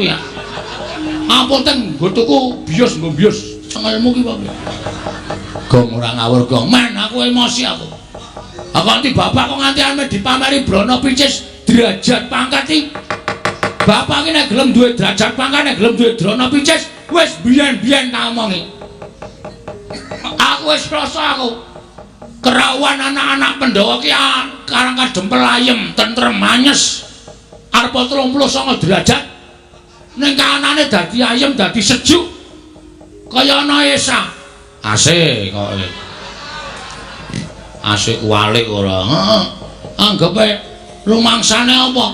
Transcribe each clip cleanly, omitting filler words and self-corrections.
kuwi ya. Apunten nggo tuku bios nggo bios. Cengelmu ki apa? Gong ora ngawur gong. Men aku emosi aku. Aku nganti bapak kok nganti ame dipameri Brana Picis derajat pangkat iki. Bapak ki nek gelem duwe derajat pangkat, nek gelem duwe Brana Picis wis biyen-biyen tak omongi. Aku wis rasa aku. Kerawan anak-anak Pandhawa ki Karang Kadempel ayem, tentrem, anyes. Arep 39 derajat. Ning kahanane dadi ayem, dadi sejuk. Kaya ana esa. AC kok. AC kuwalik ora. Heeh. Anggepe rumangsane apa?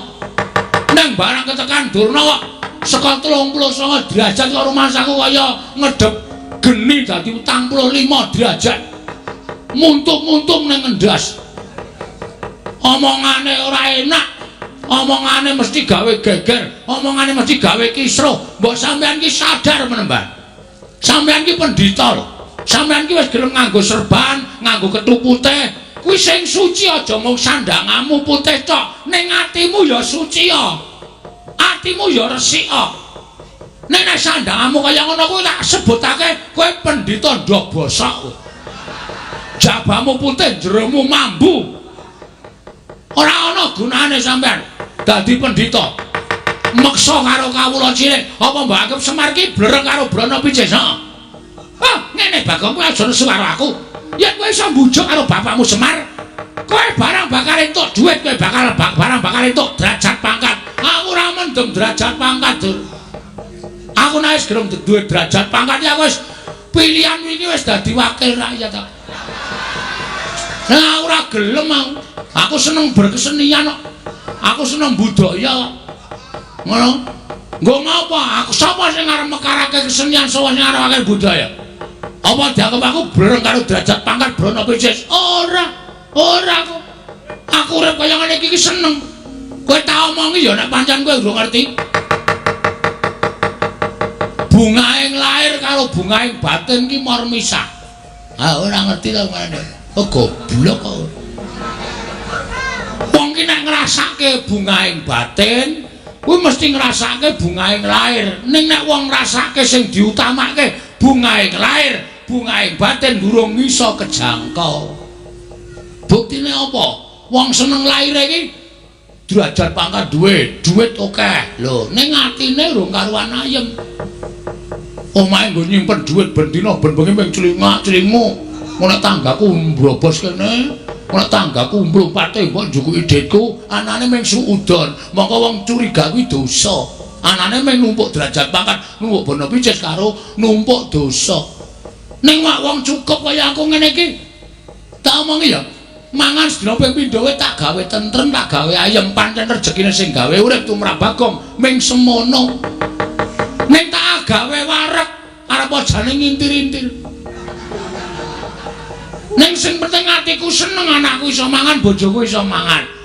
Ning barang ketekan Durna kok saka 39 derajat kok rumangsaku kaya ngedep geni dadi 45 derajat. Muntung-muntung ning ngendas. Omongane ora enak. Omongane mesti gawe geger, omongane mesti gawe kisruh. Mbok sampean ki sadar menembah. Sampean ki pendhita lho. Sampean ki wis gelem nganggo serban, nganggo kethu putih. Kuwi sing suci aja mung sandangamu putih tok, ning atimu ya suci ya. Atimu ya resik ya. Nek nek sandangamu kaya ngono kuwi tak sebutake kowe pendhita ndok bosok kowe. Jabamu putih, jeromu mambu. Ora ana gunane sampean dadi pendhita. Meksa karo kawula cilik, apa mbok anggap Semar ki blereng karo Brana Picis? Heeh. Ah, ngene Bagong, kowe aja nesu karo aku. Yen kowe iso mbujuk karo bapakmu Semar, kowe barang bakal entuk dhuwit, kowe bakal barang bakal entuk derajat pangkat. Aku ora mendem derajat pangkat, Dur. Aku nek wis gelem duwe derajat pangkat ya wis pilihan iki wis dadi wakil rakyat aku. Nah, ora gelem aku. Aku seneng berkesenian kok. Aku seneng budaya kok. Ngono. Nggo ngapa? Aku sapa sing arep mekarake kesenian, sapa sing arep budaya? Apa dianggep aku blereng karo derajat pangkat Brana Picis? Ora. Ora aku. Aku urip kaya ngene iki seneng. Kowe tak omongi ya nek pancen kowe urung ngerti. Bungaing lahir karo bungaing batin ki mor misah. Ah, ora ngerti ta ngene. Oh goblok kok. Wong ki nek ngrasake bungaing batin, kuwi mesti ngrasake bungaing lahir. Ning nek wong ngrasake sing diutamake bungaing lahir, bungaing batin durung iso kejangkau. Buktine apa? Wong seneng lahire iki derajat pangkat duwe, duit akeh. Lho, ning atine urung karuan ayem. Omahe nggo nyimpen duit ben dina ben bengi mung clingak-clingu. Nek tanggaku mbrobos kene, nek tanggaku mlumpat tembok njukuki dhitku, anane mung suudon. Mongko wong curiga kuwi dosa. Anane mung numpuk derajat pangkat, numpuk bono picis karo numpuk dosa. Ning wak wong cukup kaya aku ngene iki, tak omongi ya, mangan sedina ping pindho wae tak gawe tentrem, tak gawe ayem, pancen rejekine sing gawe urip tumrap Bagong ming semono. Ning tak gawe wareg, arep jane ngintir-intir. Ning sing penting atiku seneng, anakku iso mangan, bojoku iso mangan.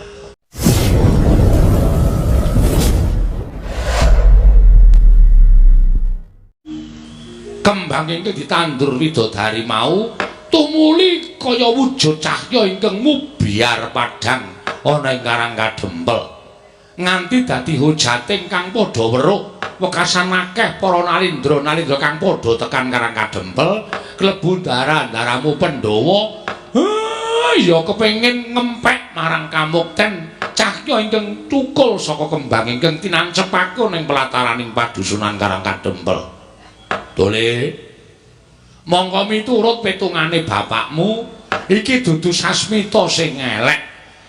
Kembang ingkang ditandur widodari mau tumuli kaya wujud cahya ingkang mubyar padhang ana ing Karang Kadempel. Nganti dadi hujate ingkang padha weruh wekasan akeh para nalindra-nalindra kang padha tekan Karang Kadempel klebu ndara-ndaramu Pandhawa. Ya kepengin ngempek marang kamukten cahya ingkang tukul saka kembang ingkang tinancepake ning pelataraning padusunan Karang Kadempel. Dole, mongko miturut petungane bapakmu, iki dudu sasmita sing elek,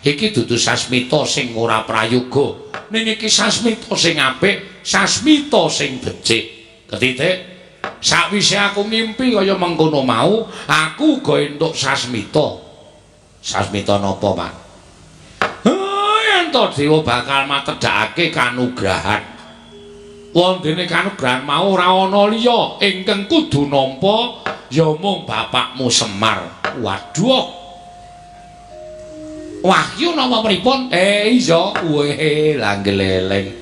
iki dudu sasmita sing ora prayoga, ning iki sasmita sing apik, sasmita sing becik. Ketitik, sakwise aku ngimpi kaya mengkono mau, aku uga entuk sasmita. Sasmita napa, Pak? Yen to dewa bakal matedhakake kanugrahan. Wondene kanugrahan mau ora ana liya ingkang kudu nampa ya mung bapakmu Semar. Waduh. Wahyu napa pripun? Iya, weh, lah gleleng.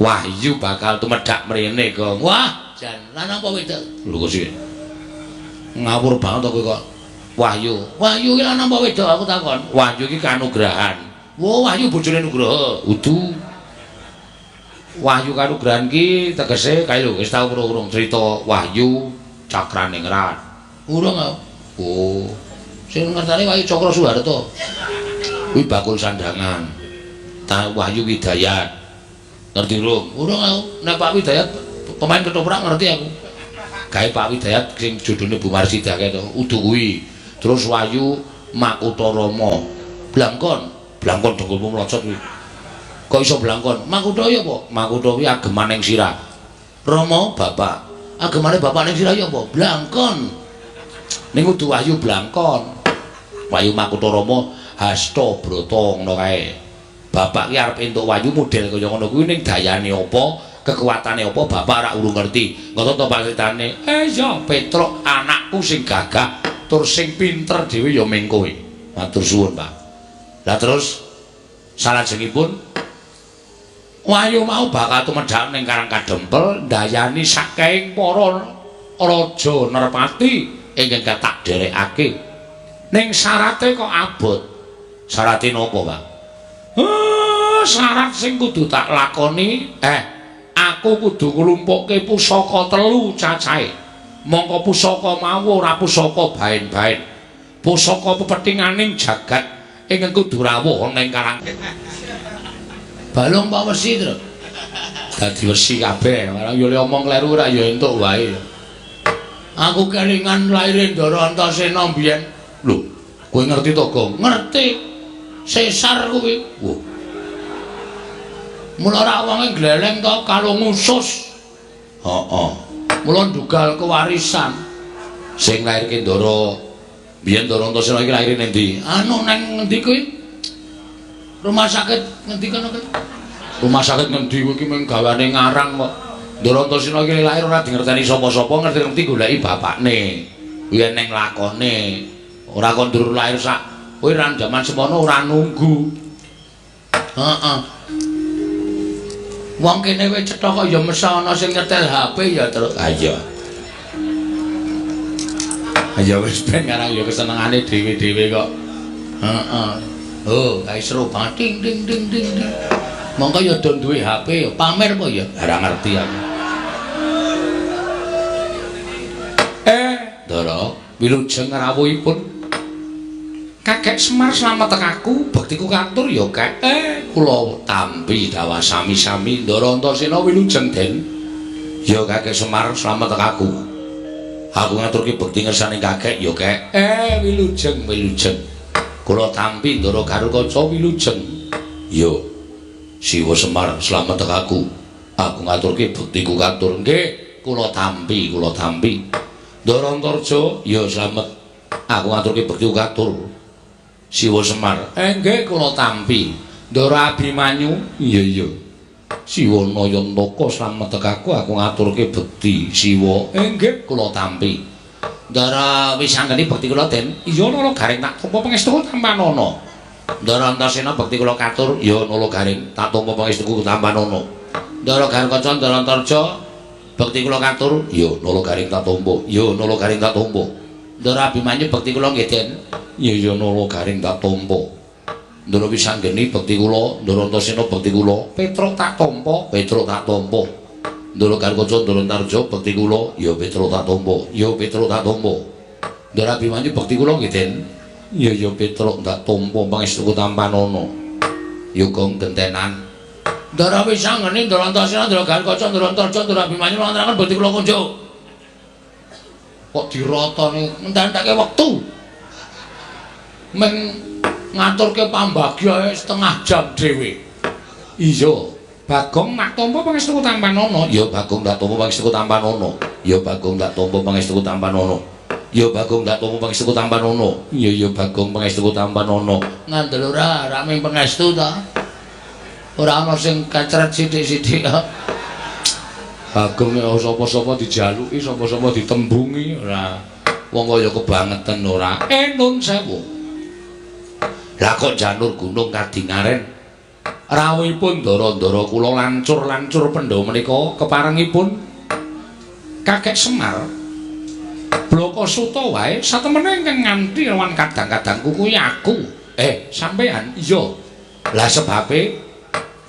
Wahyu bakal tumedhak mrene, Gong. Wah, jan lan apa wedok? Lho kok sih. Ngawur banget kowe kok. Wahyu. Wahyu ki lan apa wedok aku takon? Wahyu ki kanugrahan. Wah, Wahyu bojone Nugraha. Udu. Wahyu Kanugrahan ki tegese kae lho wis tau urung crita Wahyu Cakraningrat. Urung ah. Oh. Sing ngertane Wahyu Cakra Suharto. Kuwi bakul sandangan. Ta Wahyu Widayat. Ngerti urung? Urung aku. Nek Pak Widayat pemain ketoprak ngerti aku. Gawe Pak Widayat sing jodhone Bu Marsidah kae to, udu kuwi. Terus Wahyu Makutha Rama. Blangkon, blangkon dengkulmu mlocot kuwi. Kok iso blangkon? Makutha ya apa? Makutha kuwi ageman ning sirah. Rama bapak. Agemane bapak ning sirah ya apa? Blangkon. Ning kudu Wahyu blangkon. Wahyu Makutha Rama Hasta Brata ngono kae. Bapak ki arep entuk wahyu model kaya ngono kuwi ning dayane apa, kekuatane apa bapak ora urung ngerti. Ngono to Pak critane. Eh ya Petruk anakku sing gagah tur sing pinter dhewe ya ming kowe. Matur suwun, Pak. Lah terus salajengipun Wahyu mau bakal tumedhak ning Karang Kadempel ndayani saking para raja nerpati ingkang tak derekake. Ning syarate kok abot. Syarate napa, Pak? Syarat sing kudu tak lakoni, aku kudu nglumpukke pusaka telu cacahe. Mongko pusaka mau ora pusaka baen-baen. Pusaka pepethinganing jagat ingkang kudu rawuh ana ing Karang. Balung Pak Wesi to. Dadi wesi kabeh, ora yo le omong kleru ora ya entuk wae. Aku kelingan laire Ndara Antasena mbiyen. Lho, kowe ngerti to, Gong? Ngerti. Sesar kuwi. Wah. Mula ora wonge gleleng to kalung usus. Heeh. Mula ndugal kewarisan. Sing lairke Ndara biyen Ndara Antasena iki laire ning ndi? Anu nang ngendi kuwi? Rumah sakit ngendi kono kuwi? Rumah sakit ngendi kuwi iki mung gawane ngarang kok. Ndara Antasena iki lahir ora dingerteni sapa-sapa, ngerti-ngerti goleki bapakne. Kuwi eneng lakone. Ora kondur lahir sak kowe ra jaman semono ora nunggu. Heeh. Wong kene wis cetha kok ya mesa ana sing nyetel HP ya terus. Ha iya. Ya wis ben karang ya kesenengane dhewe-dhewe kok. Heeh. Oh, kae seru banget. Ding ding ding ding ding. Mongko ya do duwe HP ya pamer apa ya? Ora ngerti aku. Ndara, wilujeng rawuhipun Kakek Semar slamet aku, bektiku katur ya Kek. Kula tampi dawah sami-sami Ndara Antasena wilujeng Den. Ya Kakek Semar slamet aku. Aku ngaturke bekti ngersane Kakek ya Kek. Wilujeng wilujeng. Kula tampi Ndara Garukaca wilujeng. Ya Siwa Semar slamet aku. Aku ngaturke bektiku katur. Nggih, kula tampi, kula tampi. Ndara Antarja ya slamet. Aku ngaturke bektiku katur. Siwa Semar. Nggih kula tampi. Ndara Abimanyu. Iya iya. Siwa Nayantaka slamet aku, aku ngaturke bekti Siwa. Nggih kula tampi. Ndara Wisanggeni bekti kula Den. Iya Nala Garing tak tampa pangestuku tampanana. Ndara Antasena bekti kula katur. Ya Nala Garing tak tampa pangestuku tampanana. Ndara Garukaca Ndara Antarja bekti kula katur. Ya Nala Garing tak tampa. Ya Nala Garing tak tampa. Ndara Abimanyu bekti kula nggih Den. Ya ya Nala Garing tak tampa. Ndara Wisanggeni bekti kula, Ndara Antasena bekti kula, Petruk tak tampa, Petruk tak tampa. Ndara Garukaca Ndara Antarja bekti kula, ya Petruk tak tampa, ya Petruk tak tampa. Ndara Abimanyu bekti kula nggih Den. Ya ya Petruk tak tampa pangestuku tampanana. Ya gong gentenan. Ndara Wisanggeni, Ndara Antasena, Ndara Garukaca, Ndara Antarja, Ndara Abimanyu lantaran bekti kula kunjuk. Kok dirotone entek-enteke wektu. Meng ngaturke pambagya setengah jam dhewe. Iya, Bagong tak tampa pangestuku tampanana. Ya Bagong tak tampa pangestuku tampanana. Ya Bagong tak tampa pangestuku tampanana. Ya Bagong tak tampa pangestuku tampanana. Iya ya Bagong pangestuku tampanana. Ngandel ora, ora mung pangestu ta. Ora ana sing kecret sithik-sithik kok. Bagong ya sapa-sapa dijaluki, sapa-sapa ditembungi ora. Wong kaya kebangetan ora. Nun sewu. Lah kok janur gunung kadingaren rawuhipun ndara-ndara kula lancur-lancur pendhawa menika keparengipun Kakek Semar Blaka Suta wae satemene ingkang nganti lawan kadang-kadangku kuwi aku. Sampean? Iya. Lah sebabe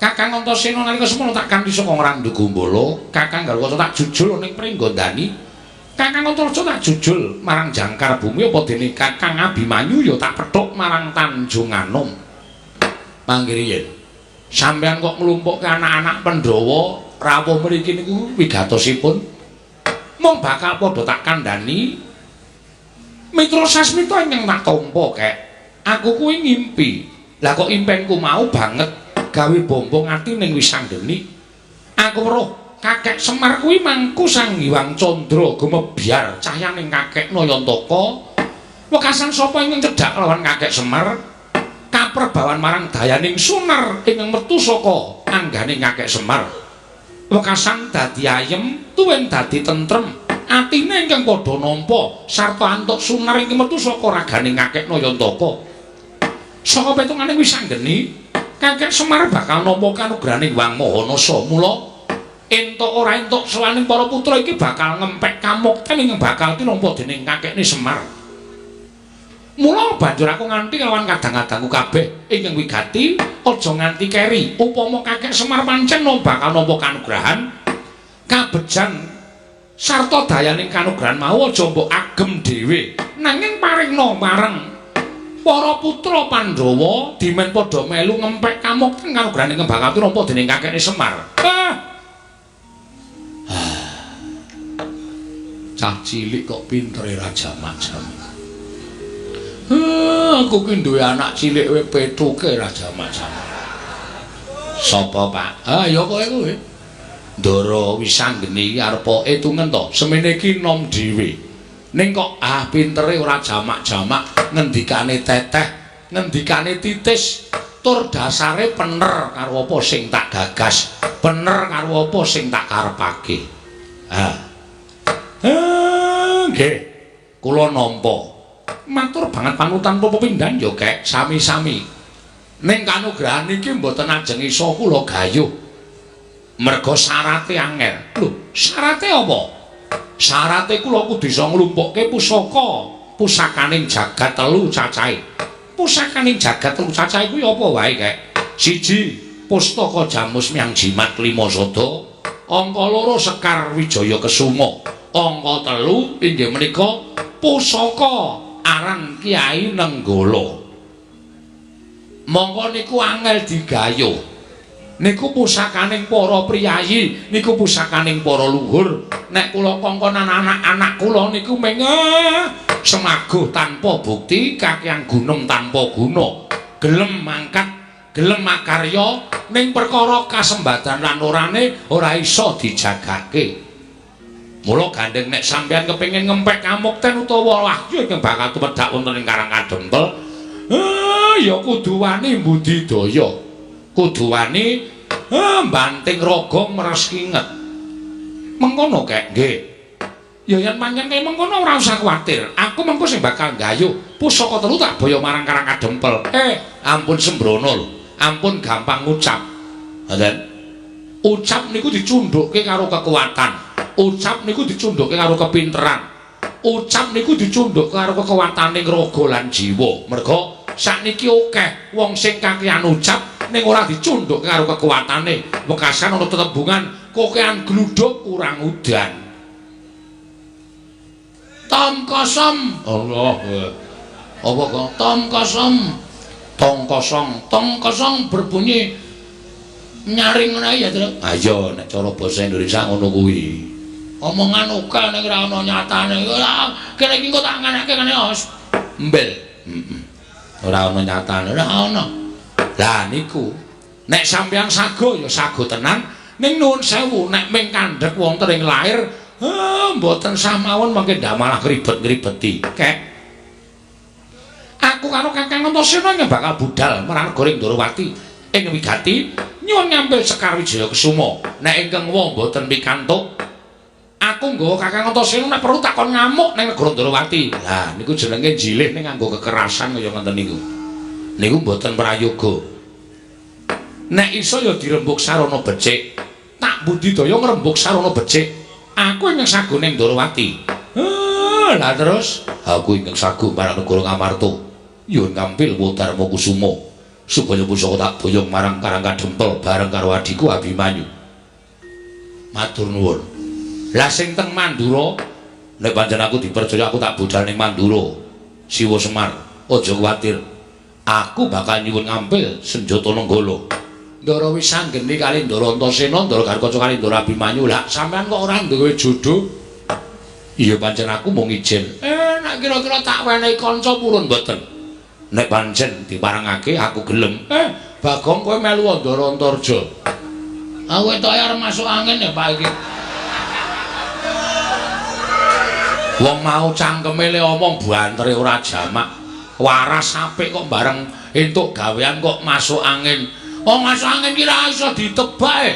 Kakang Antasena nalika semono tak kanthi saka Ngrandu Gumbala, Kakang Garukaca tak jujul ning Pringgondani. Kakang Antareja tak jujul marang Jangkar Bumi, apa dene Kakang Abimanyu ya tak pethuk marang Tanjung Anom. Mangke riyen sampeyan kok nglumpukke anak-anak Pandhawa rawuh mriki niku wigatosipun mung bakal padha tak kandhani. Mitra Sasmita ingkang tak tampa kek, aku kuwi ngimpi. Lah kok impenku mau banget gawe bombong ati ning Wisanggeni. Aku weruh Kakek Semar kuwi mangku Sang Hyang Candra gumebyar cahyaning Kakek Nayantaka. Wekasan sapa ingkang cedhak lawan Kakek Semar kaperbawan marang dayaning sunar ingkang metu saka anggane Kakek Semar. Wekasan dadi ayem tuwin dadi tentrem. Atine ingkang padha nampa sarta antuk sunar ingkang metu saka ragane Kakek Nayantaka. Saka petungane Wisanggeni, Kakek Semar bakal nampa kanugrahaning Hyang Maha Nasa. Mula entuk ora entuk sowaning para putra iki bakal ngempek kamukten ingkang bakal tinampa dening kakekne Semar. Mula banjur aku nganti lawan kadang-kadangku kabeh ingkang wigati aja nganti keri. Upama Kakek Semar pancen bakal nampa kanugrahan kabejan sarta dayaning kanugrahan mau aja mbok agem dhewe, nanging paringna marang para putra Pandhawa dimen padha melu ngempek kamukten kanugrahan ingkang bakal tinampa dening kakekne Semar. Cah cilik kok pintere ra jamak-jamak. Aku ki duwe anak cilik kowe pethuke ra jamak-jamak. Sapa, Pak? Ah, ya kowe kuwi. Ndara Wisanggeni iki arepa etungen to, semene iki nom dhewe. Ning kok pintere ora jamak-jamak, ngendikane teteh, ngendikane titis, tur dasare pener karo apa sing tak gagas, pener karo apa sing tak karepake. Ah. Nggih. Kula nampa. Matur banget panutan pepindhan ya, Kek, sami-sami. Ning kanugrahan iki mboten ajeng iso kula gayuh. Merga syarate angel. Lho, syarate apa? Syarate kula kudu iso nglumpukke pusaka, pusakaning jagat telu cacahe. Pusakaning jagat telu cacahe kuwi apa wae, Kek? Siji, pustaka Jamus Miang Jimat Lima Sada. Angka loro Sekar Wijaya Kesuma. Angka telu inggih menika pusaka aran Kyai Nenggala. Mongko niku angel digayuh. Niku pusakaning para priyayi, niku pusakaning para luhur. Nek kula kongkon anak-anak kula niku meng semaguh tanpa bukti, kakean gunung tanpa guna. Gelem mangkat, gelem makarya ning perkara kasembadan lan orane ora iso dijagake. Mula gandeng nek sampeyan kepengin ngempek kamukten utawa wahyu ingkang bakal tumedhak wonten ing Karang Kadempel, ya kudu wani mbudidaya. Kudu wani banting raga meres kinget. Mengkono kek, nggih. Ya yen pancen kaya mengkono ora usah kuwatir. Aku mengko sing bakal nggayuh pusaka telu tak boyo marang Karang Kadempel. Ampun sembrono lho. Ampun gampang ngucap. Ngoten. Ucap niku dicundhukke karo kekuatan. Ucap niku dicundhukke karo kepinteran. Ucap niku dicundhukke karo kekuwataning raga lan jiwa. Merga sakniki akeh wong sing kakean ucap ning ora dicundhukke karo kekuatane. Wekasan ana tetembungan kokean gluduk kurang udan. Tom kosong. Allah. Apa kok? Tom kosong. Tong kosong. Tong kosong berbunyi nyaring ngono ya, Tru. Ayo nek cara basa Indonesia ngono kuwi. Omongan akeh ning ora ana nyatane. Kene iki engko tak ngeneke kene os. Mbel. Heeh. Ora ana nyatane, ora ana. Lah niku nek sampeyan sago ya sago tenan, ning nuwun sewu nek ming kandhek wonten ing lair, mboten sah mawon mangke ndak malah ngribet-ngribeti. Kek. Aku karo Kakang Antasena bakal budal marang negara Ndorowati ing wigati nyuwun ngambil Sekar Wijaya Kesuma. Nek ingkang wong mboten pikantuk, aku nggawa Kakang Antasena nek perlu takon ngamuk ning negara Ndorowati. Lah niku jenenge jilih ning nganggo kekerasan kaya ngoten niku. Niku mboten prayoga. Nek iso ya dirembug sarana becik. Tak budidaya ngrembug sarana becik. Aku ingkang sago ning Ndorowati. Lah terus aku ingkang sago marang negara Ngamarta. Nyuwun ngampil Dharma Kusuma. Supaya pusaka tak boyong marang Karang Kadempel bareng karo adhiku Abimanyu. Matur nuwun. Lah sing teng Mandura, nek pancen aku dipercaya aku tak budal ning Mandura. Siwa Semar, aja kuwatir. Aku bakal nyuwun ngampil senjata Nenggala. Ndara wis anggeni kali Ndara Antasena, Ndara Garkaca kali Ndara Abimanyu. Lah sampean kok ora duwe jodho? Iya pancen aku mung ijen. Nek kira-kira tak wenehi kanca purun mboten. Nek pancen diparengake aku gelem. Bagong kowe melu Ndara Antarja. Aku etoke arep masuk angin ya Pak iki. Wong mau cangkeme le omong bantere ora jamak. Waras apik kok bareng entuk gawean kok masuk angin. Oh masuk angin ki ra iso ditebak e.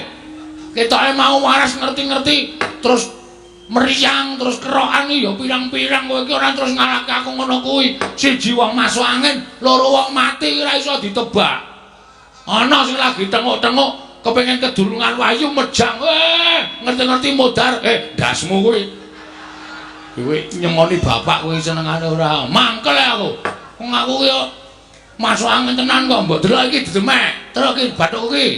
Ketoke mau waras ngerti-ngerti terus meriang terus kerokan ya pirang-pirang kowe iki ora terus ngalahke aku ngono kuwi. Siji wong masuk angin, loro wong mati ora iso ditebak. Ana sing lagi tenguk-tenguk kepengin kedulungan wahyu mejang. Ngerti-ngerti modar, ndasmu kuwi. Kuwi nyemoni bapak kuwi senengane ora. Mangkel aku. Wong aku ki masuk angin tenan kok mbok delok iki didemek. Terus iki bathukku ki.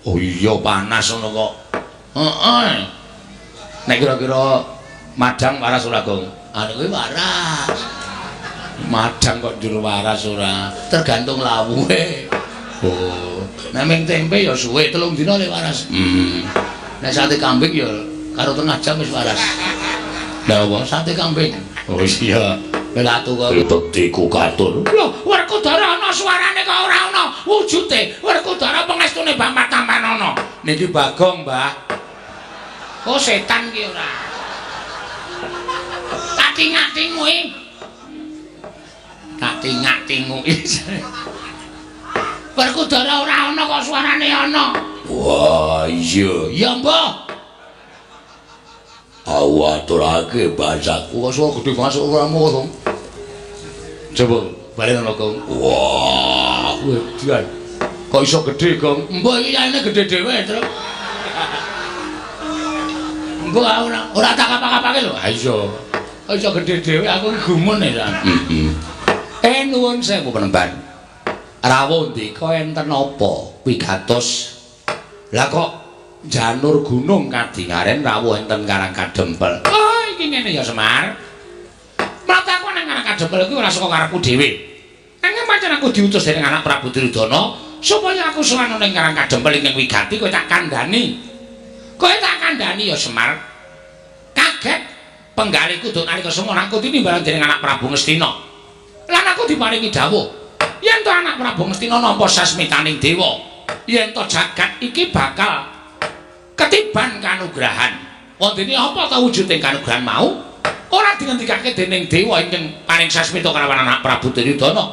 Oh iya panas ngono kok. Heeh. Nek kira-kira madang waras ora, Gong? Anu kuwi waras. Madang kok njur waras ora? Tergantung lawuhe. Oh, nek ming tempe ya suwe 3 dina le waras. Nek sate kambing ya karo tengah jam wis waras. Lah apa sate kambing? Oh iya. Welatu kok bektiku katur. Lho, Werkudara ana suarane kok ora ana wujude. Werkudara pengestune Bapak Tampanana. Niki Bagong, Mbah. Oh setan ki ora. Tak tingak-tinguki. Tak tingak-tinguki. Werkudara ora ana kok suarane ana. Wah, iya. Ya, Mbah. Aku aturake bahasaku kok suara gedhe banget ora mau. Coba balen ana, Gong. Wah, wedian. Kok iso gedhe, Gong? Mbah iki yane gedhe dhewe, Truk. Mbah ora tak kapak-kapake lho. Ha iya. Kok iso gedhe dhewe aku iki gumun ya. Heeh. Nuwun sewu penemban. Rawuh ndika enten apa wigatos? Lah kok janur gunung kadingaren rawuh enten Karang Kadempel. Oh, iki ngene ya Semar. Mlataku nang Karang Kadempel iki ora saka karepku dhewe. Nanging pancen aku diutus dening anak Prabu Duryudana supaya aku sowan ning Karang Kadempel ingkang wigati kowe tak kandhani. Kowe tak kandhani ya Semar. Kaget penggalihku duk nalika semono aku tinimbalan dening anak Prabu Ngastina. Lan aku diparingi dawuh yen to anak Prabu Ngastina nampa sasmitaning dewa, yen to jagat iki bakal ketiban kanugrahan. Wondene apa ta wujuding kanugrahan mau? Ora dingendikake dening dewa ingkang paring sasmita kalawan anak Prabu Duryudana.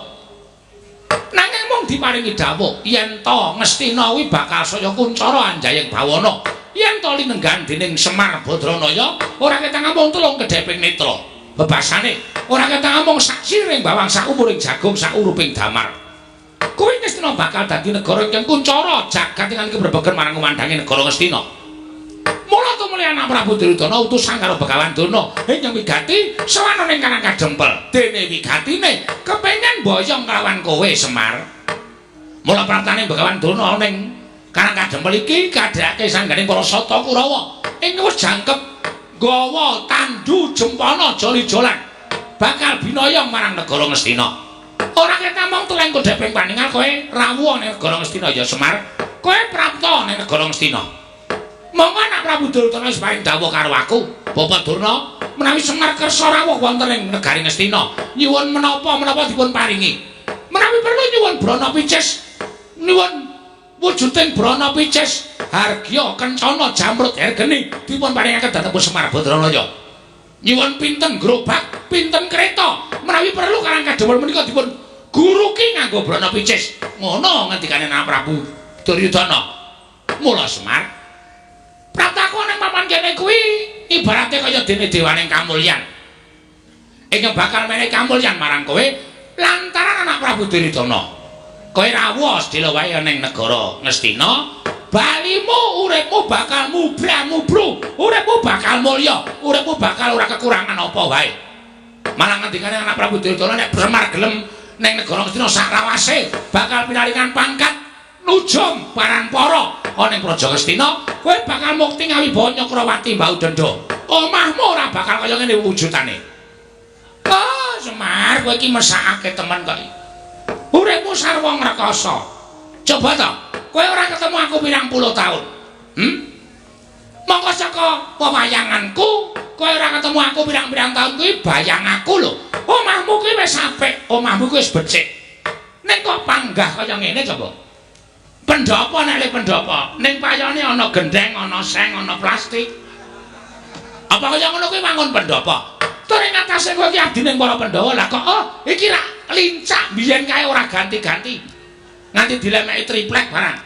Nanging mung diparingi dawuh yen to Ngastina kuwi bakal saya kuncara anjayeng bawana. Yen to linenggan dening Semar Badranaya ora ketang amung telung kedheping netra. Bebasane ora ketang amung sak siring bawang sak umuring jagung sak uruping damar. Kuwi Ngastina bakal dadi negara ingkang kuncara jagat ingkang brebegen marang kumandange negara Ngastina. Mula tumuli anak Prabu Duryudana utusan karo Begawan Durna ingkang wigati sowan ning Karang Kadempel. Dene wigatine kepengin boyong kelawan kowe Semar. Mula praptane Begawan Durna ning Karang Kadempel iki kadhake sangganing para Sata Kurawa ing wis jangkep gawa tandu jempana joli-jolan bakal binoyong marang negara Ngastina. Ora ketamong tuleng kodheping paningal kowe rawuh ning negara Ngastina ya Semar. Kowe prapta ning negara Ngastina. Monggo anak Prabu Duryudana wis paring dawuh karo aku, Bapak Durna, menawi Semar kersa rawuh wonten ing negari Ngastina, nyuwun menapa-menapa dipun paringi. Menawi perlu nyuwun brana picis, nyuwun wujuding brana picis, hargya kencana jamrut hergeni dipun paringaken dhateng Semar Badranaya. Nyuwun pinten gerobak, pinten kereta, menawi perlu Karang Kadempel menika dipun guruki nganggo brana picis. Ngono ngendikane anak Prabu Duryudana. Mula Semar, prataku nang papan kene kuwi ibarate kaya dene dewaning kamulyan. Ingkang bakal menehi kamulyan marang kowe lantaran anak Prabu Duryudana. Kowe rawuh sedhela wae ning negara Ngastina, balimu uripmu bakal mubra-mubru, uripmu bakal mulya, uripmu bakal ora kekurangan apa wae. Malah ngendikane anak Prabu Duryudana nek Semar gelem Ning negara Ngastina saklawase bakal pinaringan pangkat nujum paranpara ana ing Praja Ngastina. Kowe bakal mukti ngawibawa Nyakrawati Mbau Denda. Omahmu ora bakal kaya ngene wujudane. Oh, Semar, kowe iki mesakake temen kok. Uripmu sarwa ngrekoso. Coba to, kowe ora ketemu aku pirang puluh taun. Mongko saka pewayanganku, kowe ora ketemu aku pirang-pirang taun kuwi bayang aku lho. Omahmu kuwi wis apik, omahmu kuwi wis becik. Ning kok panggah kaya ngene coba. Pendhapa nek le pendhapa, ning payone ana gendheng, ana seng, ana plastik. Apa kaya ngono kuwi wangun pendhapa? Tur ing atase kowe iki abdi ning para Pandhawa. Lah kok oh iki rak lincak biyen kae ora ganti-ganti. Nganti dilemeki triplek barang.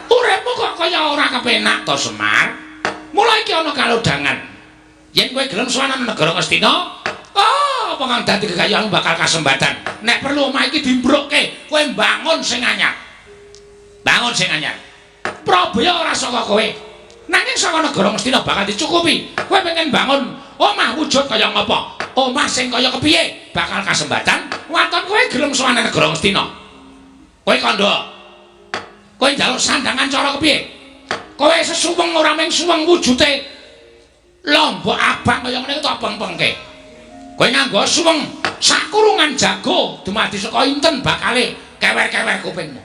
Uripmu kok kaya ora kepenak to, Semar? Mula iki ana kalodhangan. Yen kowe gelem sowan nang negara Ngastina, oh apa kang dadi kekayaanmu bakal kasembatan. Nek perlu omah iki dimbrukke, kowe mbangun sing anyar. Bangun sing anyar. Prabaya ora saka kowe. Nanging saka negara Ngastina bakal dicukupi. Kowe pengen bangun omah wujud kaya ngapa? Omah sing kaya kepiye bakal kasembatan. Waton kowe gelem sowan nang negara Ngastina. Kowe kandha. Kowe njaluk sandangan cara kepiye? Kowe sesuweng ora mung suweng wujude lombok abang kaya ngene tak peng-pengke. Kowe nganggo suweng sakurungan jago dumadi saka inten bakale kewer-kewer kupingmu.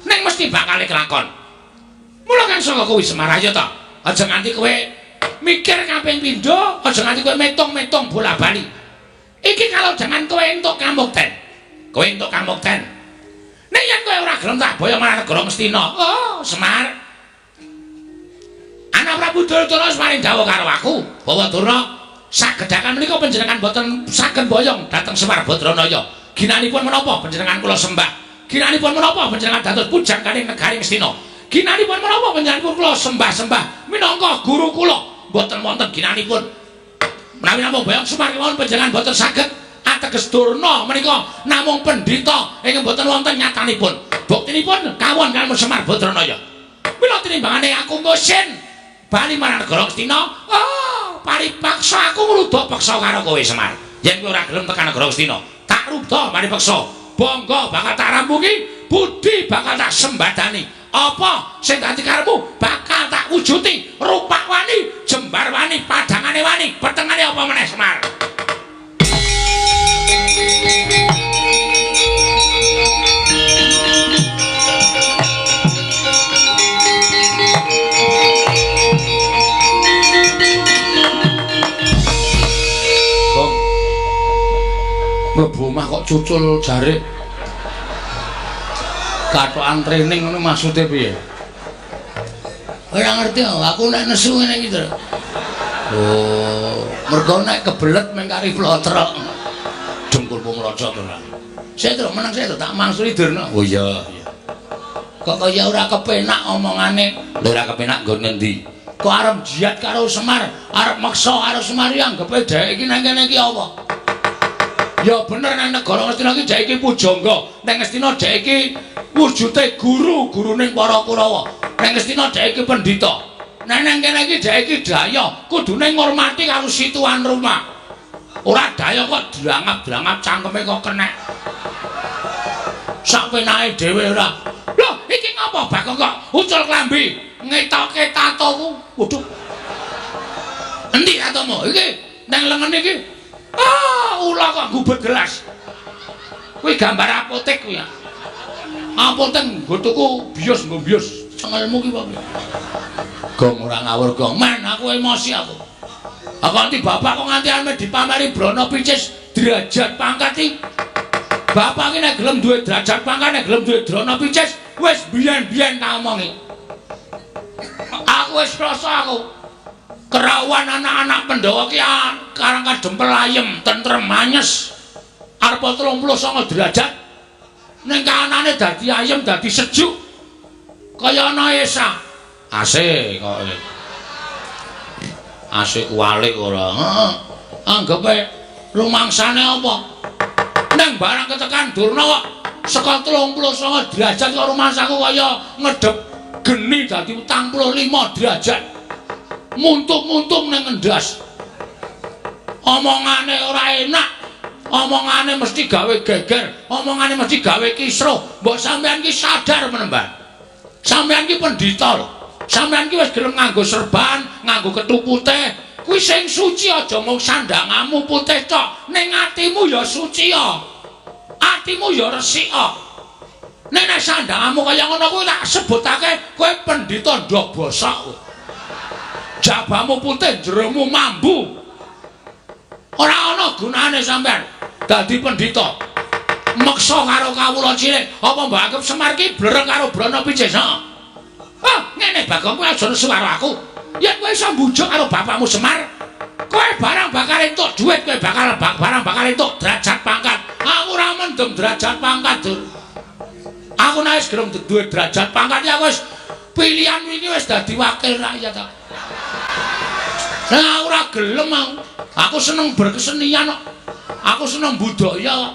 Ning mesti bakale kelakon. Mula kan saka kuwi Semar ayo to. Aja nganti kowe mikir kaping pindho, aja nganti kowe metung-metung bola-bali. Iki kalau jangan kowe entuk kamukten. Kowe entuk kamukten. Nek yen kowe ora gelem tak boyong marang negara Ngastina. Oh, Semar. Anak Prabu Duryudana wis paring dawuh karo aku bahwa Durna sagedhakan menika panjenengan boten saged boyong dhateng Semar Badranaya. Ginanipun menapa panjenengan kula sembah? Ginanipun menapa panjenengan dados pujangganing negari Ngastina? Ginanipun menapa panjenengan kula sembah-sembah minangka guru kula? Boten wonten ginanipun. Menawi namung boyong Semar kemawon panjenengan boten saged ateges Durna menika namung pendhita ingkang boten wonten nyatanipun. Buktinipun kawon kaliyan Semar Badranaya. Mila tinimbangane aku ngusin bali marang negara Ngastina, oh, paripaksa aku ngruda peksa karo kowe Semar. Yen kowe ora gelem tekan negara Ngastina, tak ruda paripeksa. Bangga bakal tak rampungi, budi bakal tak sembadani. Apa sing dadi karepmu bakal tak wujuti. Rupak wani, jembar wani, padangane wani, petengane apa meneh Semar? Gong. Mlebu omah kok cucul jarik. Kathokan training ngono maksude piye? Ora ngerti aku nek nesu ngene iki to. Oh, mergo nek kebelet meng kari flotrok. Dengkulmu mlocot ora. Sik to, meneng sik to, tak mangsuli Durna. Oh iya, iya. Kok kaya ora kepenak omongane. Lho ora kepenak nggon ngendi? Kok arep jiat karo Semar, arep meksa karo Semar iki anggepe dhek iki nang kene iki apa? Ya bener nang negara Ngastina iki dhek iki pujangga, nang Ngastina dhek iki wujude guru, gurune para Kurawa. Nang Ngastina dhek iki pendhita. Nang nang kene iki dhek iki daya, kudune ngurmati karo situan rumah. Ora daya kok drangap-drangap cangkeme kok kenek. Sak penake dhewe ora. Lho, iki ngapa Bagong kok ucul klambi ngetoke tatoku? Waduh. Endi tatomu? Iki nang lengen iki. Ah, ula kok gubet gelas. Kuwi gambar apotek kuwi ya. Apotek nggo tuku bios nggo bios. Cengelmu ki apa? Gong ora ngawur gong. Men aku emosi aku. Aku nganti bapak kok nganti ame dipameri Brana Picis derajat pangkat iki. Bapak iki nek gelem duwe derajat pangkat, nek gelem duwe Brana Picis, wis biyen-biyen tak omongi. Aku wis rasa aku. Kerawan anak-anak Pandhawa ki karang kadempel ayem, tentrem, anyes. Arep 39 derajat. Ning kahanane dadi ayem, dadi sejuk. Kaya ana esa. AC kok. AC kuwalik ora. Heeh. Anggepe rumangsane apa? Nang barang ketekan Durna kok saka 39 derajat kok rumangsaku kaya ngedep geni dadi 45 derajat. Muntung-muntung nang ngendas. Omongane ora enak. Omongane mesti gawe geger, omongane mesti gawe kisruh. Mbok sampean ki sadar menemban. Sampean ki pendhita lho. Sampean ki wis gelem nganggo serban, nganggo kethu putih. Kuwi sing suci aja mung sandangamu putih tok, ning atimu ya suci ya. Atimu ya resik ya. Nek nek sandangamu kaya ngono kuwi tak sebutake kowe pendhita ndok bosok. Jabamu putih, jeromu mambu. Ora ana gunane sampean dadi pendhita. Meksa karo kawula cilik, apa mbok anggap Semar ki blereng karo Brana Picis? Heeh. Ah, ngene Bagong, kowe aja nesu karo aku. Yen kowe iso mbujuk karo bapakmu Semar, kowe barang bakal entuk dhuwit, kowe bakal barang bakal entuk derajat pangkat. Aku ora mendem derajat pangkat, Dur. Aku nek wis gelem duwe derajat pangkat ya wis pilihan iki wis dadi wakil rakyat aku. Nah, ora gelem aku. Aku seneng berkesenian kok. Aku seneng budaya kok.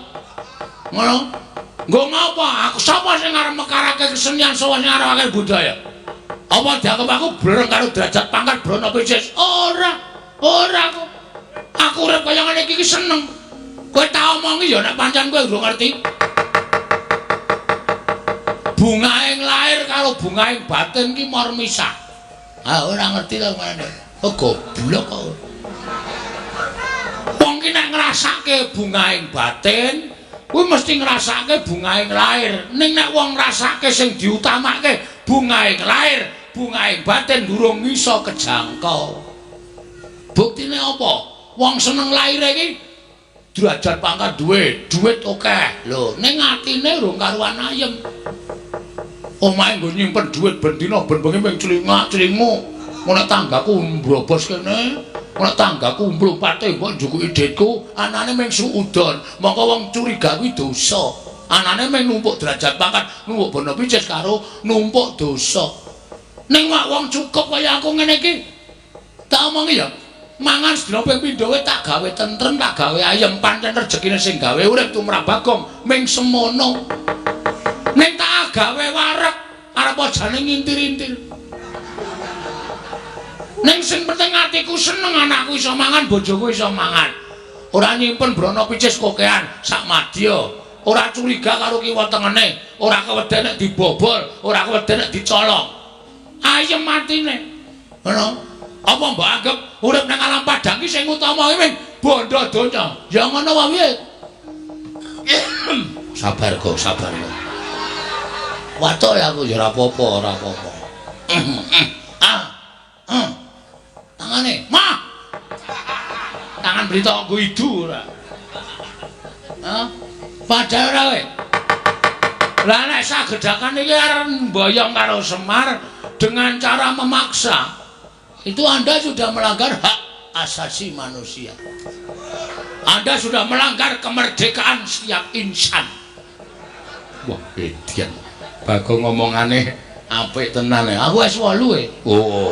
Ngono. Nggo ngapa? Aku sapa sing arep mekarake kesenian, sapa sing arep budaya? Apa dianggep aku blereng karo derajat pangkat Brana Picis? Ora. Ora aku. Aku urip kaya ngene iki seneng. Kowe tak omongi ya nek pancen kowe urung ngerti. Bungaing lahir karo bungaing batin ki mor misah. Ah, ora ngerti ta ngene. Oh, goblok kok. Wong ki nek ngrasake bungaing batin, kuwi mesti ngrasake bungaing lahir. Ning nek wong ngrasake sing diutamake bungaing lahir, bungaing batin durung iso kejangkau. Buktine apa? Wong seneng lahire iki derajat pangkat duwe, duit akeh. Lho, ning atine urung karuan ayem. Omahe nggo nyimpen duit ben dina ben bengi ming clingak-clinguk. Nek tanggaku mbrobos kene, nek tanggaku mlumpate mbok njukuki dhitku, anane ming suudon. Mongko wong curiga kuwi dosa. Anane ming numpuk derajat pangkat, numpuk bono picis karo numpuk dosa. Ning wak wong cukup kaya aku ngene iki, tak omongi ya, mangan sedina ping pindho kowe tak gawe tentrem, tak gawe ayem, pancen rejekine sing gawe urip tumrap Bagong ming semono. Ning tak gawe wareg, arep jane ngintir-intir. Ning sing penting atiku seneng, anakku iso mangan, bojoku iso mangan. Ora nyimpen brana picis kokean sak madya. Ora curiga karo kiwa tengene, ora keweden nek dibobol, ora keweden nek dicolong. Ayem atine. Ngono. Apa mbok anggap urip nang alam padang ki sing utama ki ming bondo donya? Ya ngono wae piye? Sabar kok, sabar kok. Watuk ya aku ya ora apa-apa, ora apa-apa. Ah. Tangane, mah. Tangan beli tok nggo idu ora. Hah? Padahal ora kowe. Lah nek sagedakan iki arep mboyong karo Semar dengan cara memaksa, itu Anda sudah melanggar hak asasi manusia. Anda sudah melanggar kemerdekaan setiap insan. Wah, edian. Bagong ngomongane apik tenan ya. Aku S8 e. Oh.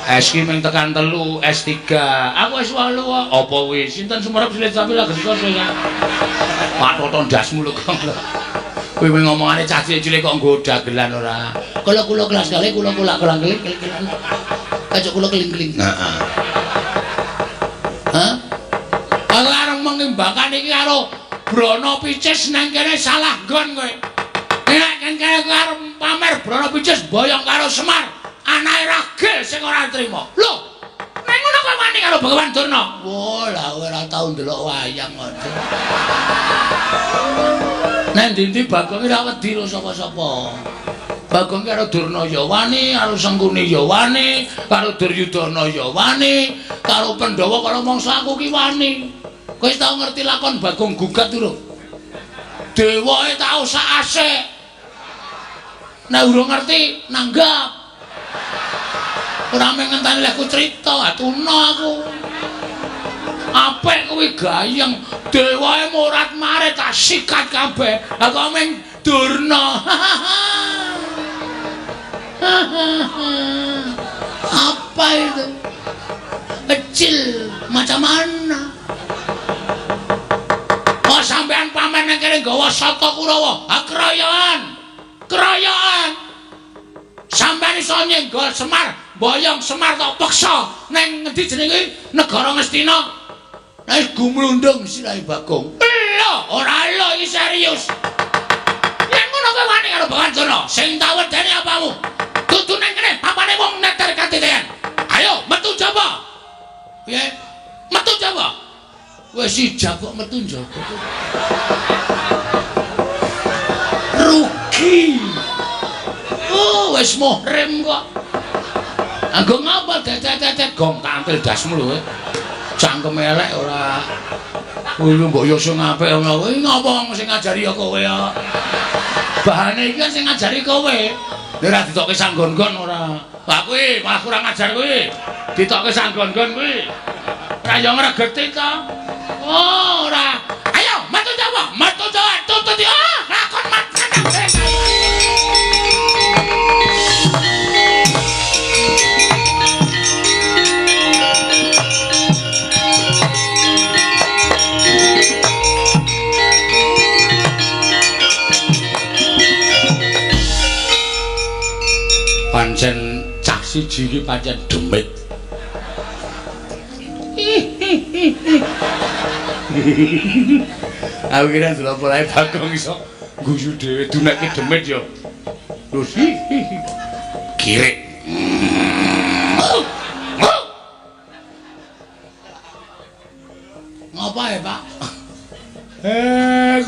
S ki ming tekan 3, S3. Aku S8 kok. Apa wis? Sinten sumerep silit sampe lagi saka ya. Patoto ndasmu lho, Kang. Kowe ming ngomongane cah cilik-cilik kok nggo dagelan ora. Kula kula kelas kali kula kula kelang keling keling. Kacuk kula keling-keling. Heeh. Hah? Aku arep mengimbangkan iki karo Brana Picis nang kene salah nggon kowe. Nek kan kene kowe arep pamer Brana Picis boyong karo Semar, anake ragil sing ora trima. Lho, nek ngono kowe wani karo Begawan Durna? Wah, lah kowe ora tau ndelok wayang kok. Nek ndi-ndi Bagong ora wedi karo sapa-sapa. Bagong karo Durna ya wani, karo Sengkuni ya wani, karo Duryudana ya wani, karo Pandhawa karo mangsa aku ki wani. Kowe wis tau ngerti lakon Bagong gugat durung? Dewae tau sak asik. Nek urung ngerti, nanggap. Ora mung ngenteni lehku crita, atuna aku. Apik kuwi gayeng, dewae morat-marit tak sikat kabeh. Lah kok mung Durna. Apa itu? Kecil macam mana? Oh, sampean pamer nang kene nggawa Sata Kurawa. Ha keroyokan. Keroyokan. Sampean iso nyenggol Semar, boyong Semar tok peksa neng ngendi jenenge negara Ngastina. Nek gumlundung sirahe Bagong. Lho, ora lho iki serius. Yen ngono kowe wani karo Bagong Durna, sing tak wedeni apamu? Dudu nang kene papane wong neter katitean. Ayo metu jaba. Piye? Metu jaba. Wis ijab kok metu njaba. Rugi. Oh, wis muhrim kok. Anggo ngapa tetet-tetet gong tak antil dasmu lho kowe. Cangkem elek ora. Kuwi mbok yo sing apik ngono kuwi ngapa sing ngajari ya kowe ya. Bahane iki kan sing ngajari kowe. Nek ora ditokke sanggon-gon ora. Lah kuwi malah kurang ajar kuwi. Ditokke sanggon-gon kuwi. Ora yo ngregeti to. Oh, ora. Ayo metu Jawa, metu Jawa, tutut yo. Lakon mat. Pancen cah siji iki pancen demit. Aku kira delok polahe Bagong iso guyu dhewe dunekke demit ya. Terus kirik. Ngapa ya, Pak?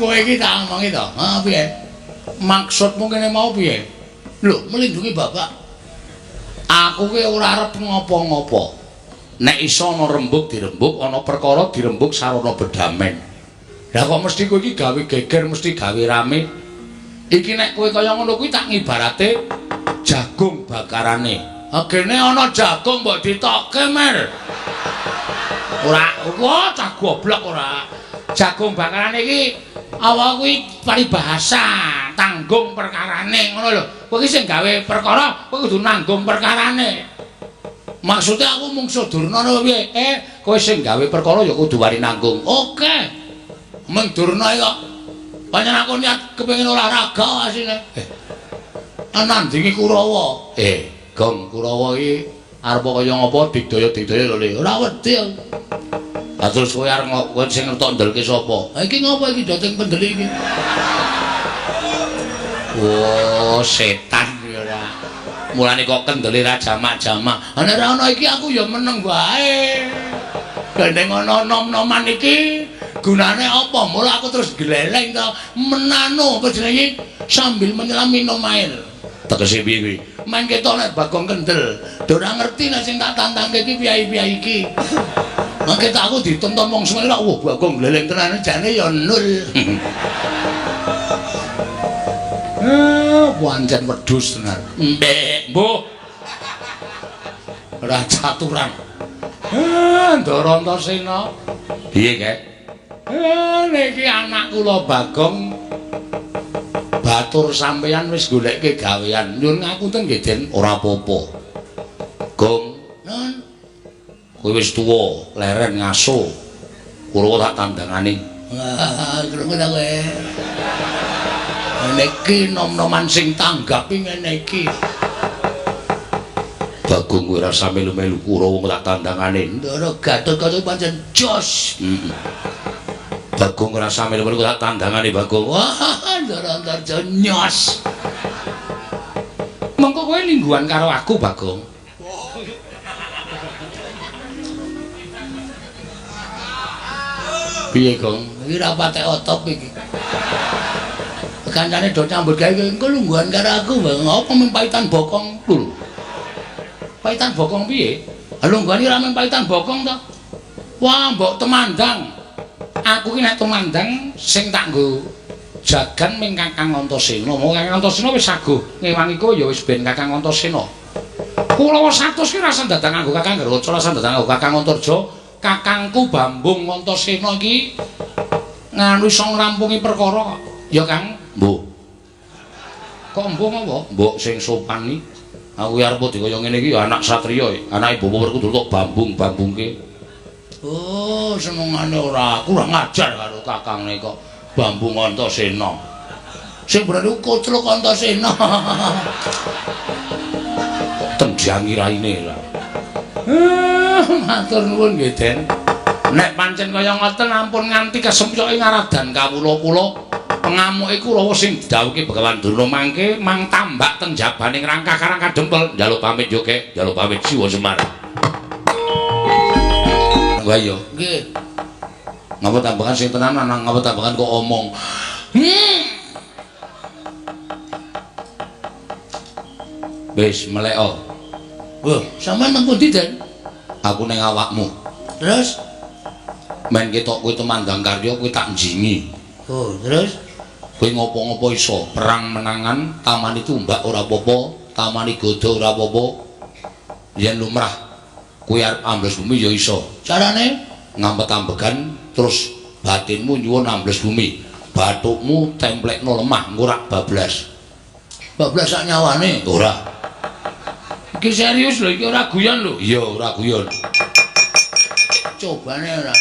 Kowe iki tak omongi to. Ha piye? Maksudmu kene mau piye? Lho, melindungi bapak. Aku ki ora arep ngopo-ngopo. Nek iso ana rembug dirembug, ana perkara dirembug sarana bedamen. Lah kok mesti kowe iki gawe geger, mesti gawe rame. Iki nek kowe kaya ngono kuwi tak ngibarate jagung bakarane. Agene ana jagung mbok ditokke, Mer. Ora, wah cah goblok ora. Jagung bakarane iki awak kuwi paribahasa tanggung perkarane ngono lho. Kowe iki sing gawe perkara, kowe kudu nanggung perkarane. Maksudnya aku mungsuh Durna apa piye? Kowe sing gawe perkara ya kudu wani nanggung. Oke. Meng Durna iki kok pancen aku niat kepengin olahraga asine. Nandingi Kurawa. Gong Kurawa iki arep kaya ngapa digdaya-digdaya lho Le. Ora wedi aku. Lah terus kowe arep kowe sing ngetok ndelke sapa? Ha iki ngopo iki dhateng pendeli iki? Oh, setan iki ora. Mulane kok kendele ra jamak-jamak. Ha nek ora ana iki aku ya meneng wae. Gandeng ana nom-noman iki gunane apa? Mula aku terus gleleng to menano apa jenenge sambil menyelam minum air. Tegese piye kuwi? Men ketok nek Bagong kendel. Do ora ngerti nek sing tak tantangke iki piye-piye iki. Mangke tak aku ditonton wong semene lak wah Bagong gleleng tenan jane ya nul. Pancen wedhus tenan. Mbek, mbuh. Ora caturan. Ndara Antasena. Piye, Kek? Niki anak kula Bagong batur sampeyan wis goleke gawean. Nyuwun ngapunten nggih, Den. Ora apa-apa. Gong, nun. Kowe wis tuwa, leren ngaso. Kula tak tandangane. Wah, krungu ta kowe. Ngene iki nom-noman sing tanggapi ngene iki. Bagong kowe ora usah melu-melu Kurawa tak tandangane. Ndara Gatotkaca pancen jos. Heeh. Bagong ora usah melu-melu tak tandangane Bagong. Wah, Ndara Antarja nyos. Mengko kowe lingguhan karo aku Bagong. Piye, Gong? Iki ra patek otop iki. Kancane do nyambut gawe engko lungguhan karo aku, Bang. Apa mung paitan bokong lho. Paitan bokong piye? Lungguhan iki ra mung paitan bokong to. Wah, mbok temandang. Aku ki nek tumandang sing tak nggo jagan ming Kakang Antasena. Mung Kakang Antasena wis saguh ngewangi kowe ya wis ben Kakang Antasena. Kulawa 100 ki rasa dadang nganggo Kakang Garwaca, rasa dadang nganggo Kakang Antarja. Kakangku Bambung Antasena iki nganu iso ngrampungi perkara kok. Ya Kang, mbok. Kok mbok apa? Mbok sing sopan iki. Aku arep dikaya ngene iki ya anak satriya, anake Bapak Werkudara kok bambung-bambungke. Oh, senengane ora kurang ajar karo kakangne kok Bambung Antasena. Sing bener iku Kocluk Antasena. Kok tenjangi raine lah. Matur nuwun nggih, Den. Nek pancen kaya ngoten ampun nganti kesempyoke ngaradan kawula kula. Pengamuke Kurawa sing didhawuhke Begawan Durna mangke mang tambak teng jabaning rangkah Karang Kadempel. Njaluk pamit yo, Kek. Njaluk pamit Siwa Semar. Wah iya. Nggih. Ngapa tambahan sing tenanan nang ngapa tambahan kok omong. Wis meleko. Wah, sampean nang pundi, Den? Aku ning awakmu. Terus men ketok kowe tumandang karya kowe tak njingi. Oh, terus kowe ngopo-ngopo iso, perang menangan, tamani tumbak ora apa-apa, tamani godha ora apa-apa. Yen lumrah kowe arep ambles bumi ya iso. Carane ngampet-ambegan terus batinmu nyuwun ambles bumi. Bathukmu templekno lemah ngurak bablas. Bablas sak nyawane? Ora. Iki serius lho, iki ora guyon lho. Iya, ora guyon. Cobane ora.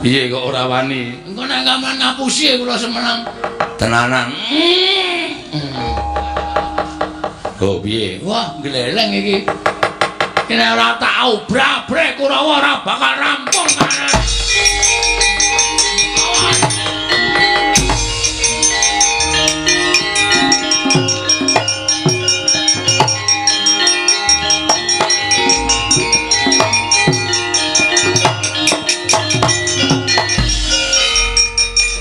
Piye kok ora wani? Engko nek gampang ngapusi kula semenang. Tenanan. Oh piye? Wah, gleleng iki. Iki nek ora tak obrak-abrek Kurawa ora bakal rampung kanan.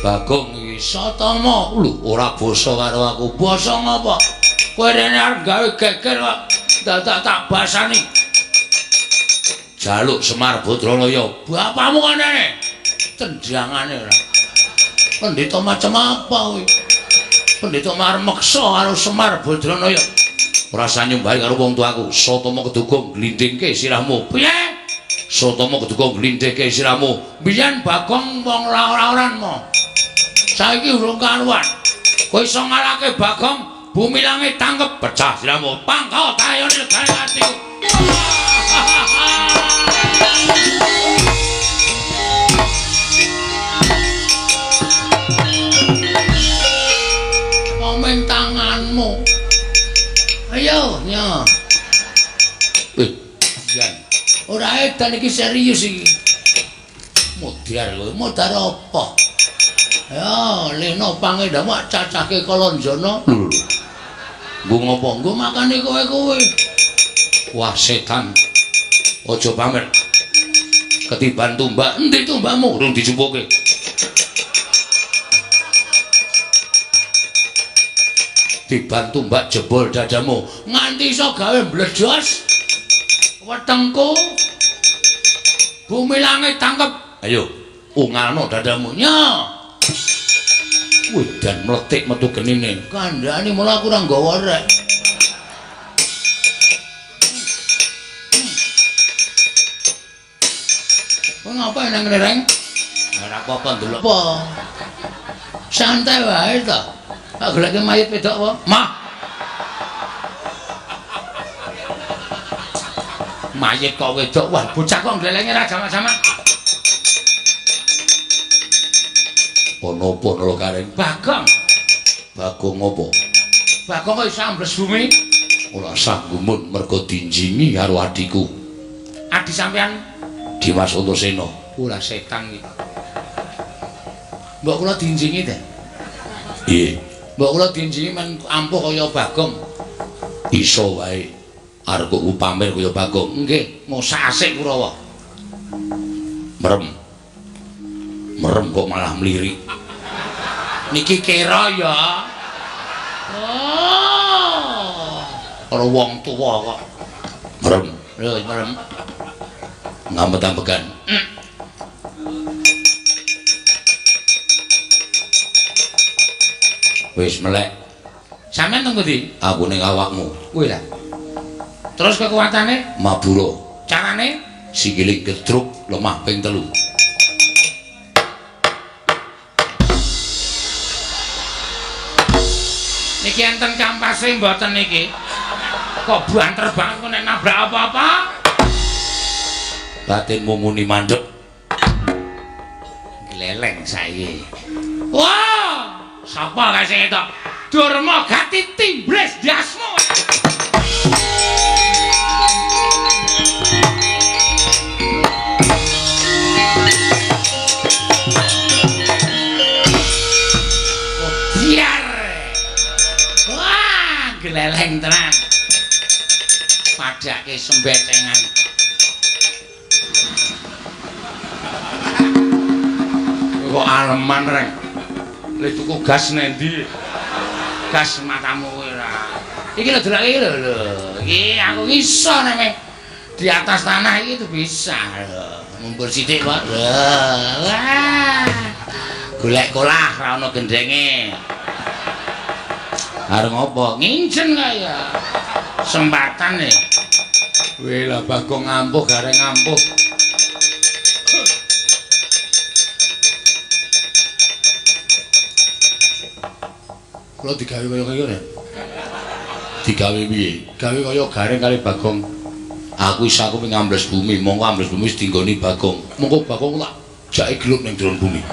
Bagong iki Satama lho ora basa karo aku. Basa ngapa? Kowe rene arep gawe geger kok dadak tak basani. Jaluk Semar Badranaya. Bapakmu kene. Tendangane ora. Pendeta macam apa kowe? Pendeta marep meksa karo Semar Badranaya. Ora usah nyumbari karo wong tuaku. Satama keduga glindhingke sirahmu. Piye? Satama keduga glindhingke sirahmu. Biyen Bagong wong ora-oran mo. Saiki urung karuan. Kowe iso ngalahke Bagong, bumi langit tangkep pecah sirahmu. Pangkal tayone legane atiku. Komen tanganmu. Ayo, nya. Jan. Ora edan iki serius iki. Modar kowe. Modar apa? Ya, leno pangendamu cacahke Kalanjana. Lho. Nggo ngopo? Nggo makane kowe-kowe. Wah, setan. Aja pamer. Ketiban tumbak. Endi tumbakmu? Urung dijupuke. Tiban tumbak jebol dadamu. Nganti iso gawe mbledos wetengku. Bumi langit tangkep. Ayo, ungalno dadamu. Nya. Wih, dan meletik metu genine. Kandhane mula aku ora nggawa rek. Kowe ngapain nang ngene, Reng? Ora apa-apa ndelok. Apa? Santai wae to. Tak goleke mayit wedok apa? Mah. Mayit kok wedok. Wah, bocah kok glelenge ra jamak-jamak. Ono apa nala kareng? Bagong. Bagong apa? Bagong kok iso ambles bumi? Ora sah gumun mergo dinjingi karo adhiku. Adi sampean Dimas Antasena. Ora setan iki. Mbok kula dinjingi ta? Piye? Mbok kula dinjingi men ampuh kaya Bagong. Iso wae. Arep kok pamer kaya Bagong. Nggih, ngosak asik Kurawa. Merem. Merem kok malah mlirik. Niki kira ya. Oh. Karo wong tuwa kok. Merem. Lho, merem. Ngampet-ambegan. Wis melek. Sampeyan teng pundi? Aku ning awakmu. Kuwi lah. Terus kekuatane? Mabura. Carane? Sikile gedruk lemah ping 3. Niki enten kampase mboten niki? Kok banter banget kok nek nabrak apa-apa? Batinmu muni mandek. Gleleng saiki. Wah, sapa kae sing etok? Durma gati timbres ndasmu. Gareng tenan. Padake sembetengan. Kok aleman reng. Le tuku gas nendi? Gas matamu ora. Iki lho delok iki lho lho. Iki aku iso nek di atas tanah iki tuh bisa lho. Ngumpul sithik kok. Wah. Golek kolah ra ono gendenge. Arep ngopo? Nginjen kaya. Sempatan e. Weh lah Bagong ngampuh Gareng ngampuh. Kula digawe kaya kaya. Digawe piye? Gawe kaya Gareng kali Bagong. Aku isa aku ngambles bumi, mongko ambles bumi wis dinggoni Bagong. Mongko Bagong tak jake gelut ning jero bumi.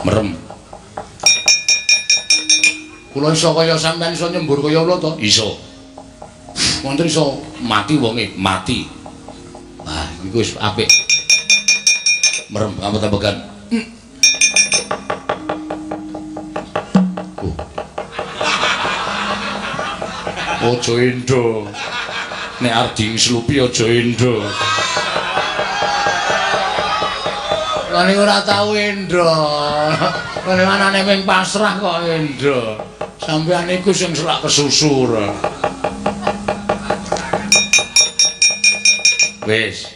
Merem. Kula iso kaya sampean iso nyembur kaya kula to? Iso. Wonten iso mati wonge, mati. Wah, iku wis apik. Merem ampet-ampekan. Aja endo. Nek arep dingslupi aja endo. Lah niku ora tau endo. Lah anane ming pasrah kok endo. Sampeyan niku sing selak kesusu ora. Wis.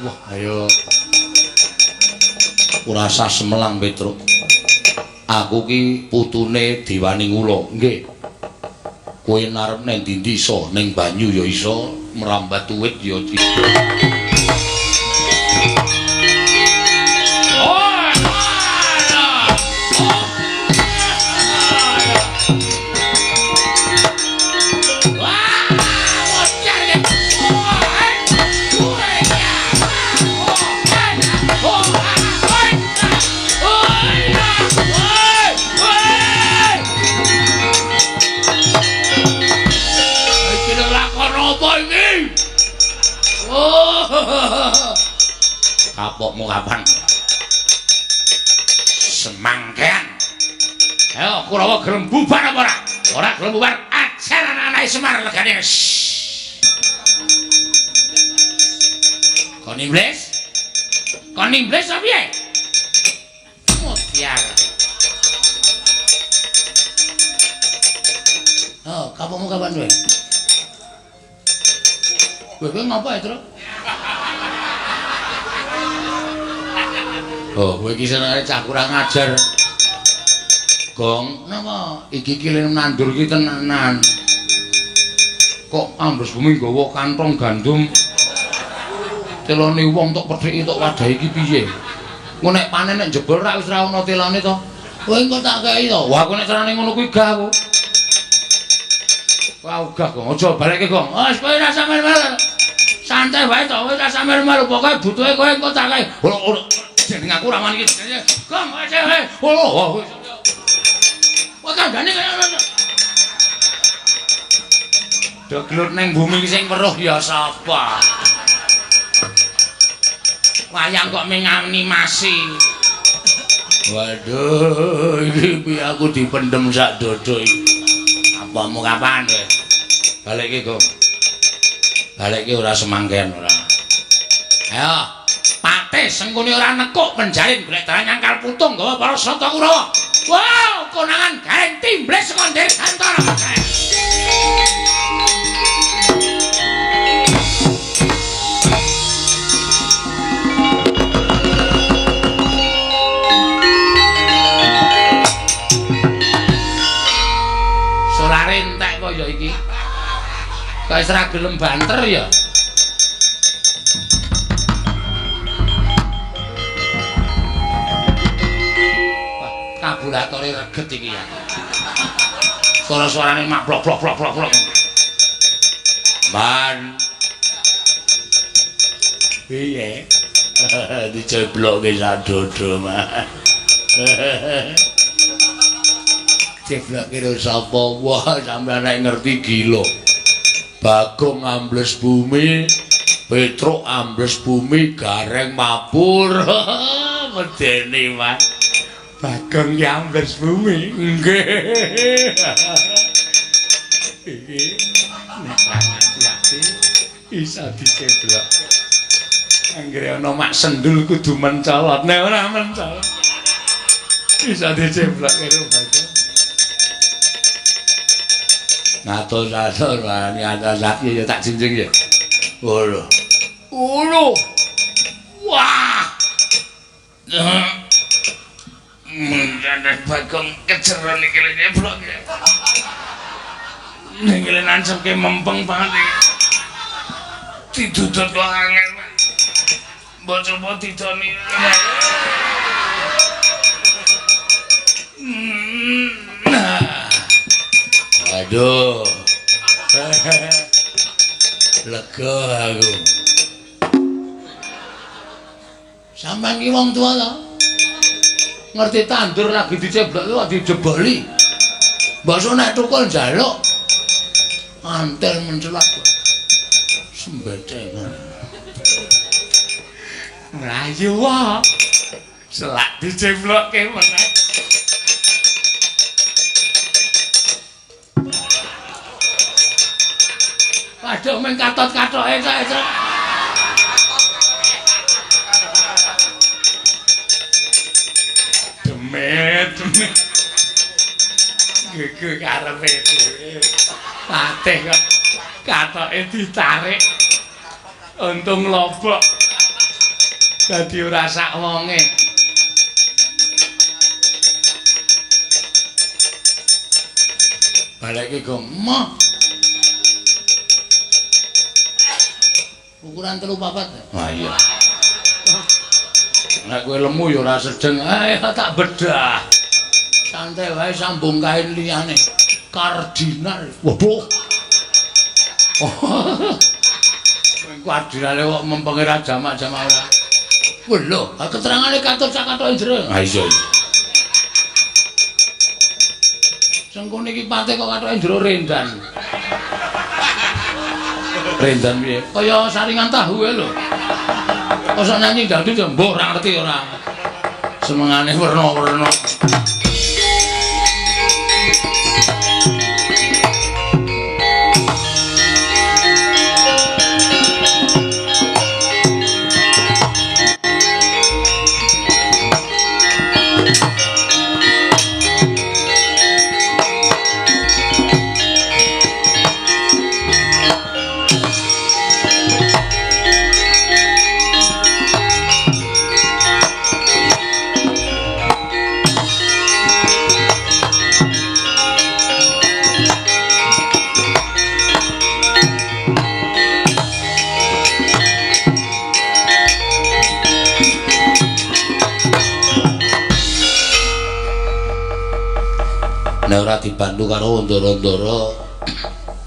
Wah, ayo. Ora usah semelang Petruk. Aku ki putune Diwani Ngula. Nggih. Kowe arep nang ndi-ndi iso, ning banyu ya iso, merambat uwit ya iso. Kapokmu kapan? Semangkean. Ayo Kurawa gelem bubar apa ora? Ora gelem bubar, ajar anak-anake Semar legane. Kon iblis? Kon iblis apa piye? Mutiara. Oh, kapokmu kapan kowe? Kowe ngapa ya, Truk? Oh, kowe iki senengane cah kurang ajar. Gong, napa iki iki nandur iki tenanan. Kok ambles bumi nggawa kantong gandum. Telone wong tok pedheki tok wadahi iki piye? Engko nek panen nek jebol rak wis ra ono telone to. Kowe engko tak kei to. Wah, aku nek carane ngono kuwi gah aku. Wah, ogah Gong, aja balekke Gong. Wis kowe ora sampe melu. Santai wae to, kowe ora sampe melu, pokoke butuhe kowe engko tak kei. Ora jeneng aku ra wani iki. Gong, aja. Oh. Wah, kandhane kaya ngono. Do gelut ning bumi sing weruh ya sapa? Wayang kok ming animasi. Waduh, iki piye aku dipendhem sak dodo iki. Apamu kapan kowe? Balekke, Gong. Balekke ora semangken ora. Ayo, Patih Sengkuni ora nekuk penjalin golek dalan nyangkal putung gawa para sata Kurawa. Wow, konangan Gareng timblis saka Dirgantara. Solare entek kok ya iki. Kok wis ra gelem banter ya. Karburatore reget iki ya. Suara-suarane mak blok blok blok blok blok. Man. Piye? Diceblokke sak dodo, Man. Ceblokke karo sapa? Wah, sampeyan nek ngerti gila. Bagong ambles bumi, Petruk ambles bumi, Gareng mabur. Medeni, Man. Bagong ki ambles bumi. Nggih. Iki nek ati-ati iso diceblok. Anggere ana mak sendul kudu mencolot. Nek ora mencolot iso diceblok karo Bagong. Ngatur-atur wani atas ya tak jinjing ya. Ngono. Ngono. Wah. Mengkene Bagong kejeron iki nyeblok ya. Ning kene nancepke mempeng banget iki. Didudut kok angel. Mbok coba didoni. Aduh. Lega aku. Sampeyan ki wong tuwa to? Ngerti tandur lagi diceblok kok dijeboli. Mbok nek tukul njaluk antel mencelak. Sembecengan. Mlayu wae. Selak diceblokke meneh. Waduh meng katot-katoke kok truk. Demit, demit. Gege karepe dhewe. Patih kok katoke ditarik. Untung lobok. Dadi ora sak wonge. Baleke gong. Moh. Ukuran 3 4. Wah iya. Nek kowe lemu ya ora sedeng. Tak bedah. Santai wae sambung kain liyane. Kardinal. Waduh. Kardinale kok mempenge ra jamak-jamak ora. Wah lho, keterangane katut sak katoke jero. Ha iya. Sengkone iki pate kok katoke jero rendan. Rendan piye? Kaya saringan tahu ae lho. Kosok nyanyi dangdut ya mbuh ora ngerti ora. Senengane werna-werna. Nek ora dibantu karo ndara-ndara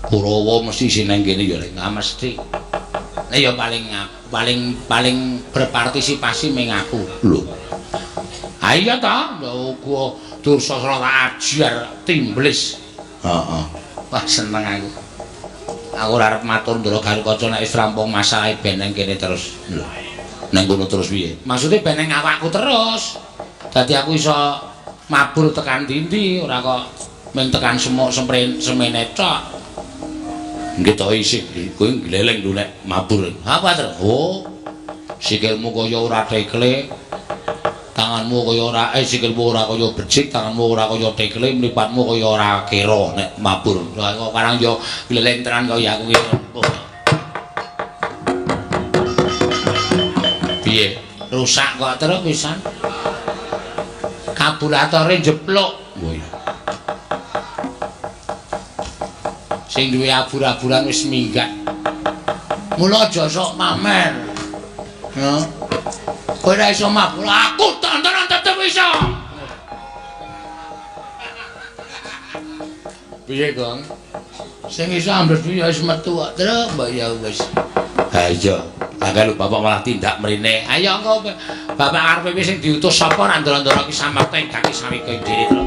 Kurawa mesti isih nang kene ya lek mesti. Nek ya paling berpartisipasi ming aku. Lho. Ha iya ta, uga Dursasana tak ajar timblis. Heeh. Wah seneng aku. Aku ora arep matur ndara Garukaca nek wis rampung masalahe ben nang kene terus. Lho. Nang kono terus piye? Maksude ben nang awakku terus. Dadi aku iso mabur tekan dindi ora kok mung tekan semok semene tok. Nggih to isih kowe gleleng lho nek mabur. Apa terus? Oh. Sikilmu kaya ora tekle. Tanganmu kaya ora sikilmu ora kaya becik, tanganmu ora kaya tekle, mripatmu kaya ora kira nek mabur. Lah kok karang yo gleleng tenan kaya aku iki. Piye? Rusak kok terus pisan. Karburatore jeplok. Oh iya. Sing duwe abur-aburan wis minggat. Mula aja sok pamer. Ya. Kowe ora iso mabur, aku tontonan tetep iso. Piye, Gong? Sing iso ambles ya wis metu kok, Truk, mbok ya wis. Ha iya. Lah lho bapak malah tindak mrene. Ayo engko bapak arepe sing diutus sapa ora ndara-ndara ki samarta ing kaki sawika dhewe, Truk.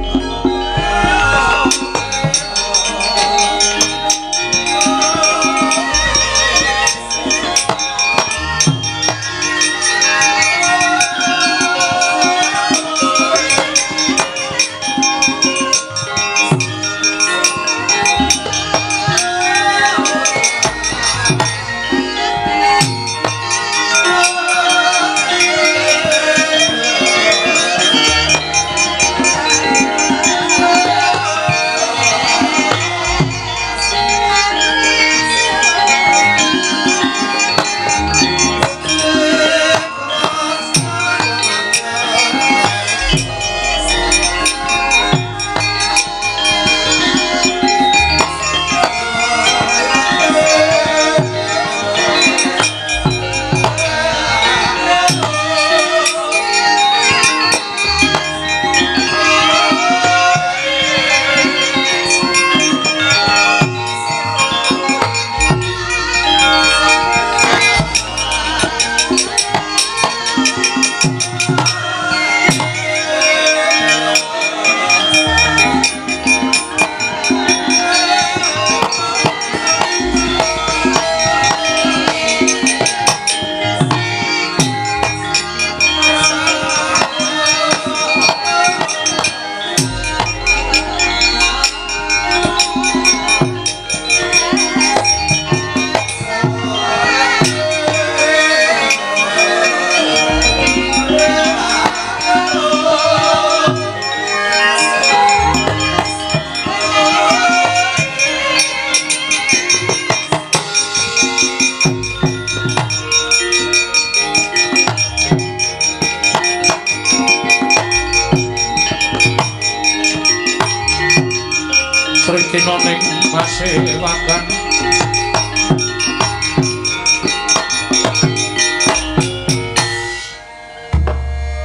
Antasena ning pasewakan.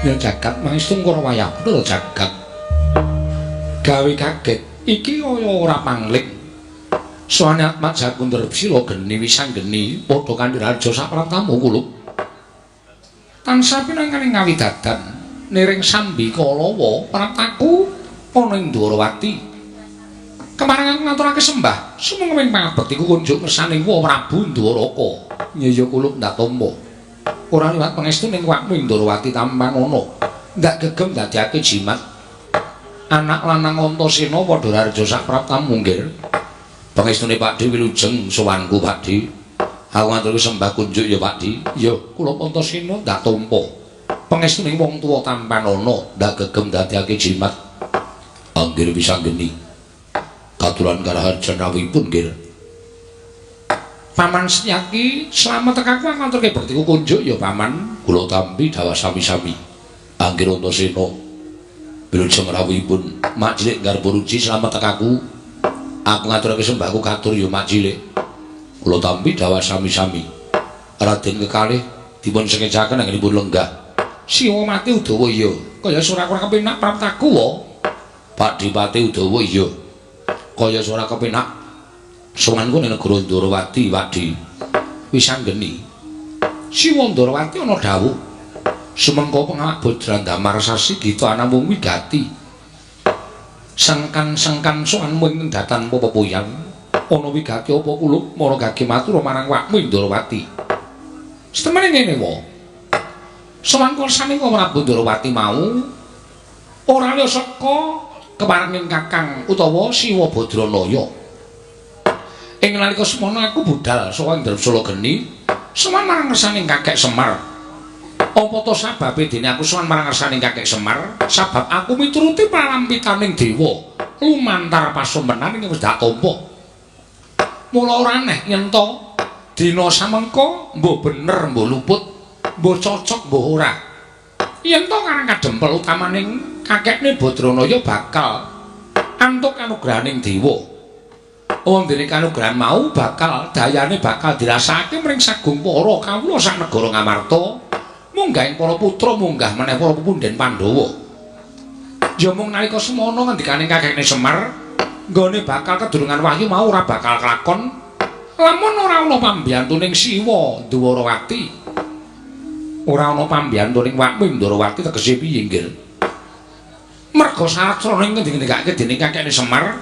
Ya jagat mangestu karo wayah lho jagat. Gawe kaget iki kaya ora pangling. Sowane Atmaja Kundarpsila geni wisanggeni padha kanthi raja sapratamu kulup. Tansah pinangkaning ngawidadan niring sambi kalawa prataku ana ing Ndwarawati. Kemarang aku ngaturake sembah sumenging pangabektiku kunjuk ngersaning Wa Prabu Ndwaraka. Ya kulup ndak tampa. Ora liwat pangestu ning wakmu ing Ndwarawati tampanana. Ndak gegem dadekake jimat. Anak lanang Antasena padha raja sapraptamu nggir. Pangestune Pakdhe wilujeng sowanku Pakdhe. Aku ngaturke sembah kunjuk ya Pakdhe. Ya kula Antasena ndak tampa. Pangestune wong tuwa tampanana ndak gegem dadekake jimat. Anggir wisanggeni. Katuran karaharjan rawuhipun nggir. Paman Setyaki slamet tekaku ngaturke bektiku kunjuk ya paman. Kula tampi dawah sami-sami. Anggir Antasena wilujeng rawuhipun. Mak cilik Garba Ruci slamet tekaku. Aku ngaturake sembahku katur ya mak cilik. Kula tampi dawah sami-sami. Raden kekalih dipun sengejaken anggenipun lenggah. Siwa mati Udawa iya. Kaya ora kurang kepenak praptaku wa. Pak Dipati Udawa iya. Kaya ora kepenak sowanku ning negara Ndwarawati Pakdhe. Wisanggeni. Siwa Ndwarawati ana dawuh. Sumengko pengawak Badrandamar sasi gita anamung wigati. Sengkan-sengkan sowanmu ing datan pepepuyan ana wigati apa kulup mara gage matur marang wakmu Ndwarawati. Setemene ngene wa. Sowanku saning Prabu Ndwarawati mau ora liya saka keparenging Kakang utawa Siwa Badranaya. Ing nalika semono aku budal saka Indrasala Geni sowan marang ngersaning Kakek Semar. Apa to sababe dene aku sowan marang ngersaning Kakek Semar? Sabab aku mituruti pralampitaning dewa lumantar pasumpenan ing wis dak tampa. Mula ora aneh yen to dina samengko mbuh bener mbuh luput, mbuh cocok mbuh ora. Yen to Karang Kadempel utamaning kakekne Badranaya bakal antuk kanugrahaning dewa. Wong dene kanugrahan mau bakal dayane bakal dirasakake mring sagung para kawula sak negara Ngamarta. Munggah ing para putra munggah meneh para pepundhen Pandhawa. Ya mung nalika semono ngendikane kakekne Semar, nggone bakal kedurungan wahyu mau ora bakal kelakon lamun ora ana pambiyantuning Siwa Ndwarawati. Ora ana pambiyantuning wakmu Ndwarawati tegese piye nggir? Merga syarat srana ing ngendikake dening kakekne Semar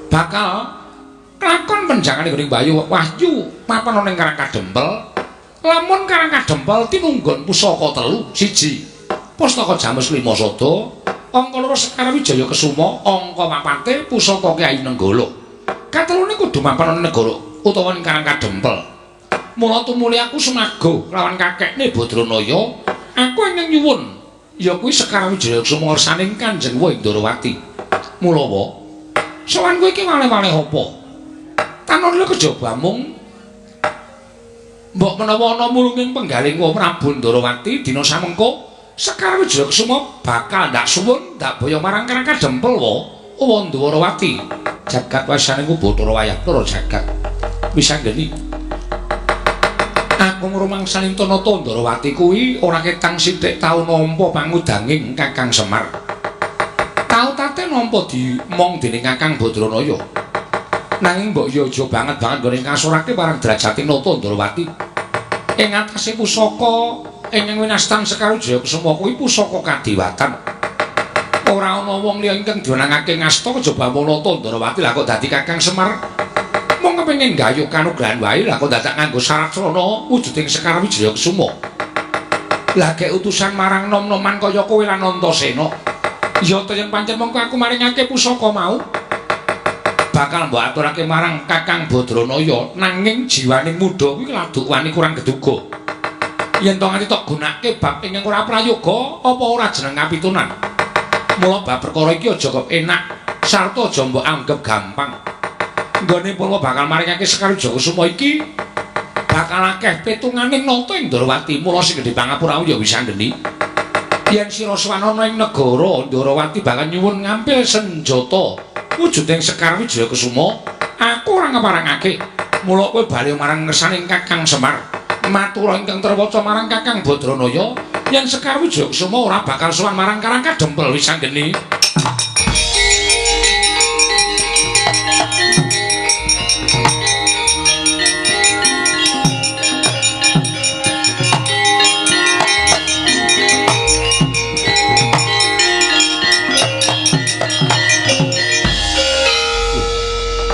bakal kelakon penjakane gone Bayu wahyu mapan ana ing Karang Kadempel. Lamun Karang Kadempel tinunggon pusaka telu, siji Pustaka Jamus Lima Sada, angka loro Sekar Wijaya Kesuma, angka papate pusaka Kyai Nenggala. Katelune kudu mapan ana negara utawa ing Karang Kadempel. Mula tumuli aku semago lawan kakekne Badranaya, aku ingkang nyuwun ya kuwi Sekar Wijaya Kesuma ngersaning Kanjeng Wa Ndwarawati. Mula wa sowan kowe iki wale-wale apa? Tanpa kejaba mung mbok menawa ana mulunging penggaling Wa Prabu Ndwarawati dina samengko Sekar Wijaya Kesuma bakal ndak suwun ndak boyo marang Karang Kadempel wa Wa Ndwarawati. Jagat wasane ku Bathara wayah loro jagat. Wisanggeni. Aku ngrumangsani Tanata Ndwarawati kuwi ora ketang sithik tau nampa pangudanging Kakang Semar. Tau tate nampa dimong dening Kakang Badranaya. Nanging mbok ya aja banget-banget nggone ngasorake marang derajate Nata Ndwarawati. Ing atase pusaka ingkang winastan Sekar Wijaya Kesuma kuwi pusaka kadewatan. Ora ana wong liya ingkang diwenangake ngasta kejaba Nata Ndwarawati lah kok dadi Kakang Semar. Mung kepengin gayuh kanugrahan wae lah kok dadak nganggo syarat srana wujuding Sekar Wijaya Kesuma. Lah gek utusan marang nom-noman kaya kowe lan Antasena. Ya to yen pancen mengko aku maringake pusaka mau bakal mbok aturake marang Kakang Badranaya, nanging jiwaning muda kuwi laduk wani kurang geduga. Yen to nganti tok gunake bab ingkang ora prayoga apa ora jeneng kapitunan. Mula bab perkara iki aja kok enak sarta aja mbok anggep gampang. Nggone purwa bakal maringake Sekar Wijaya Kesuma iki bakal akeh pitunganing nata ing Ndwarawati. Mula sing gedhe pangapuramu ya Wisanggeni. Yen sira sowan ana ing negara Ndwarawati bakal nyuwun ngampil senjata Wujuding Sekar Wijaya Kusuma, aku ora ngeparangake. Mula kowe bali marang ngersaning Kakang Semar. Matur ingkang terwaca marang Kakang Badranaya yen Sekar Wijaya Kusuma ora bakal sowan marang Karang Kadempel Wisanggeni.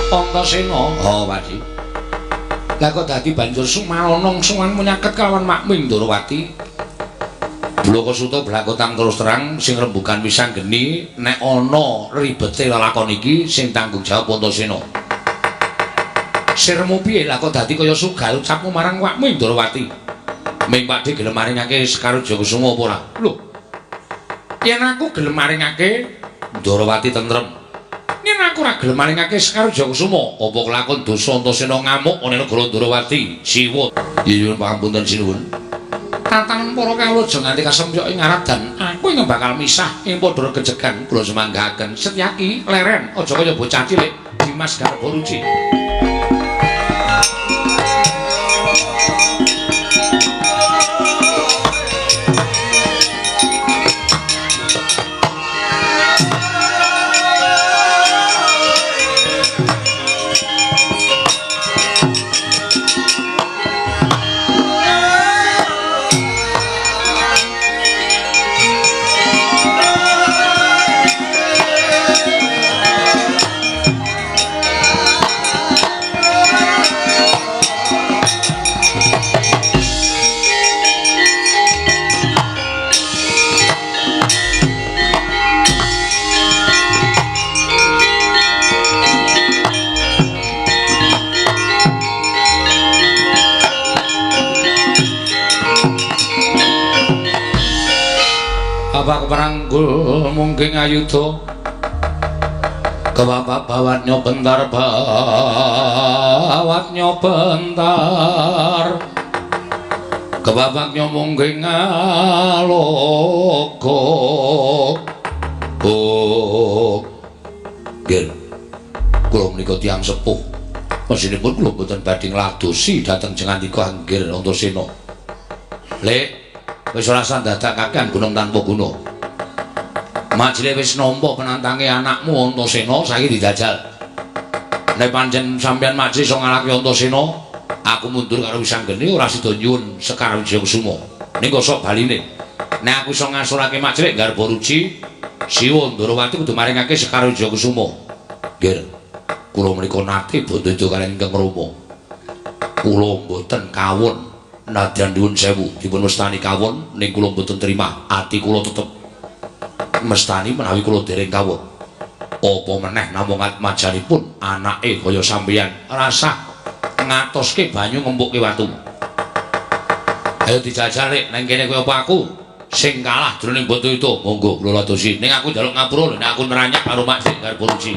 Antasena, oh Pakdi. Lah kok dadi banjur sumalonong sowan munyaket kelawan Makming Ndorowati. Blaka Suta blakotang terus terang sing rembugan Wisanggeni nek ana ribete lelakon iki sing tanggung jawab Antasena. Sirmu piye lah kok dadi kaya sugal ucapmu marang Makming Ndorowati? Ming Pakdi gelem maringake Sekar Wijaya Kusuma apa ora? Lho. Yen aku gelem maringake Ndorowati tentrem. Yen aku ora gelem maringake Sekar Wijaya Kusuma, apa kelakon dosa Antasena ngamuk ana negara Ndorowati? Siwa. Nyuwun pangapunten sinuwun. Tatangan para kawula aja nganti kasempyok ing aradan. Aku ing bakal misah ing padha regejegan kula semanggaken. Setyaki leren aja kaya bocah cilik Dimas Garba Ruci. Bapak peranggul mungkin ayuda kebapak bawatnya bentar bawatnya bentar kebabaknya mungkin ngaloko. Oh nggih kula menika tiyang sepuh mesinipun kula mboten badhe ngladosi dhateng jengandika anggir Antasena. Lek wis ora usah dadak kakean gunung tanpa guna. Majile wis nampa penantange anakmu Antasena saiki dijajal. Nek pancen sampeyan Majile iso ngalahke Antasena, aku mundur karo Wisanggeni ora sida nyuwun Sekar Wijaya Kusuma. Ning kosok baline. Nek aku iso ngasurake Majile Garba Ruci, Siwa Ndorowati kudu maringake Sekar Wijaya Kusuma. Nggih. Kula menika nate bandha kaliyan ingkang Rama. Kula mboten kawon. Nadyan nyuwun sewu dipun mestani kawon ning kula mboten terima, ati kula tetep mestani menawi kula dereng kawon. Apa meneh namung atmajanipun anake kaya sampeyan rasah ngatoske banyu ngempukke watu. Ayo dijajal rek nang kene kowe apa aku sing kalah jroning boto itu. Monggo kula ladosi ning aku njaluk ngapura nek aku neranyak karo Mak Sing Garba Ruci.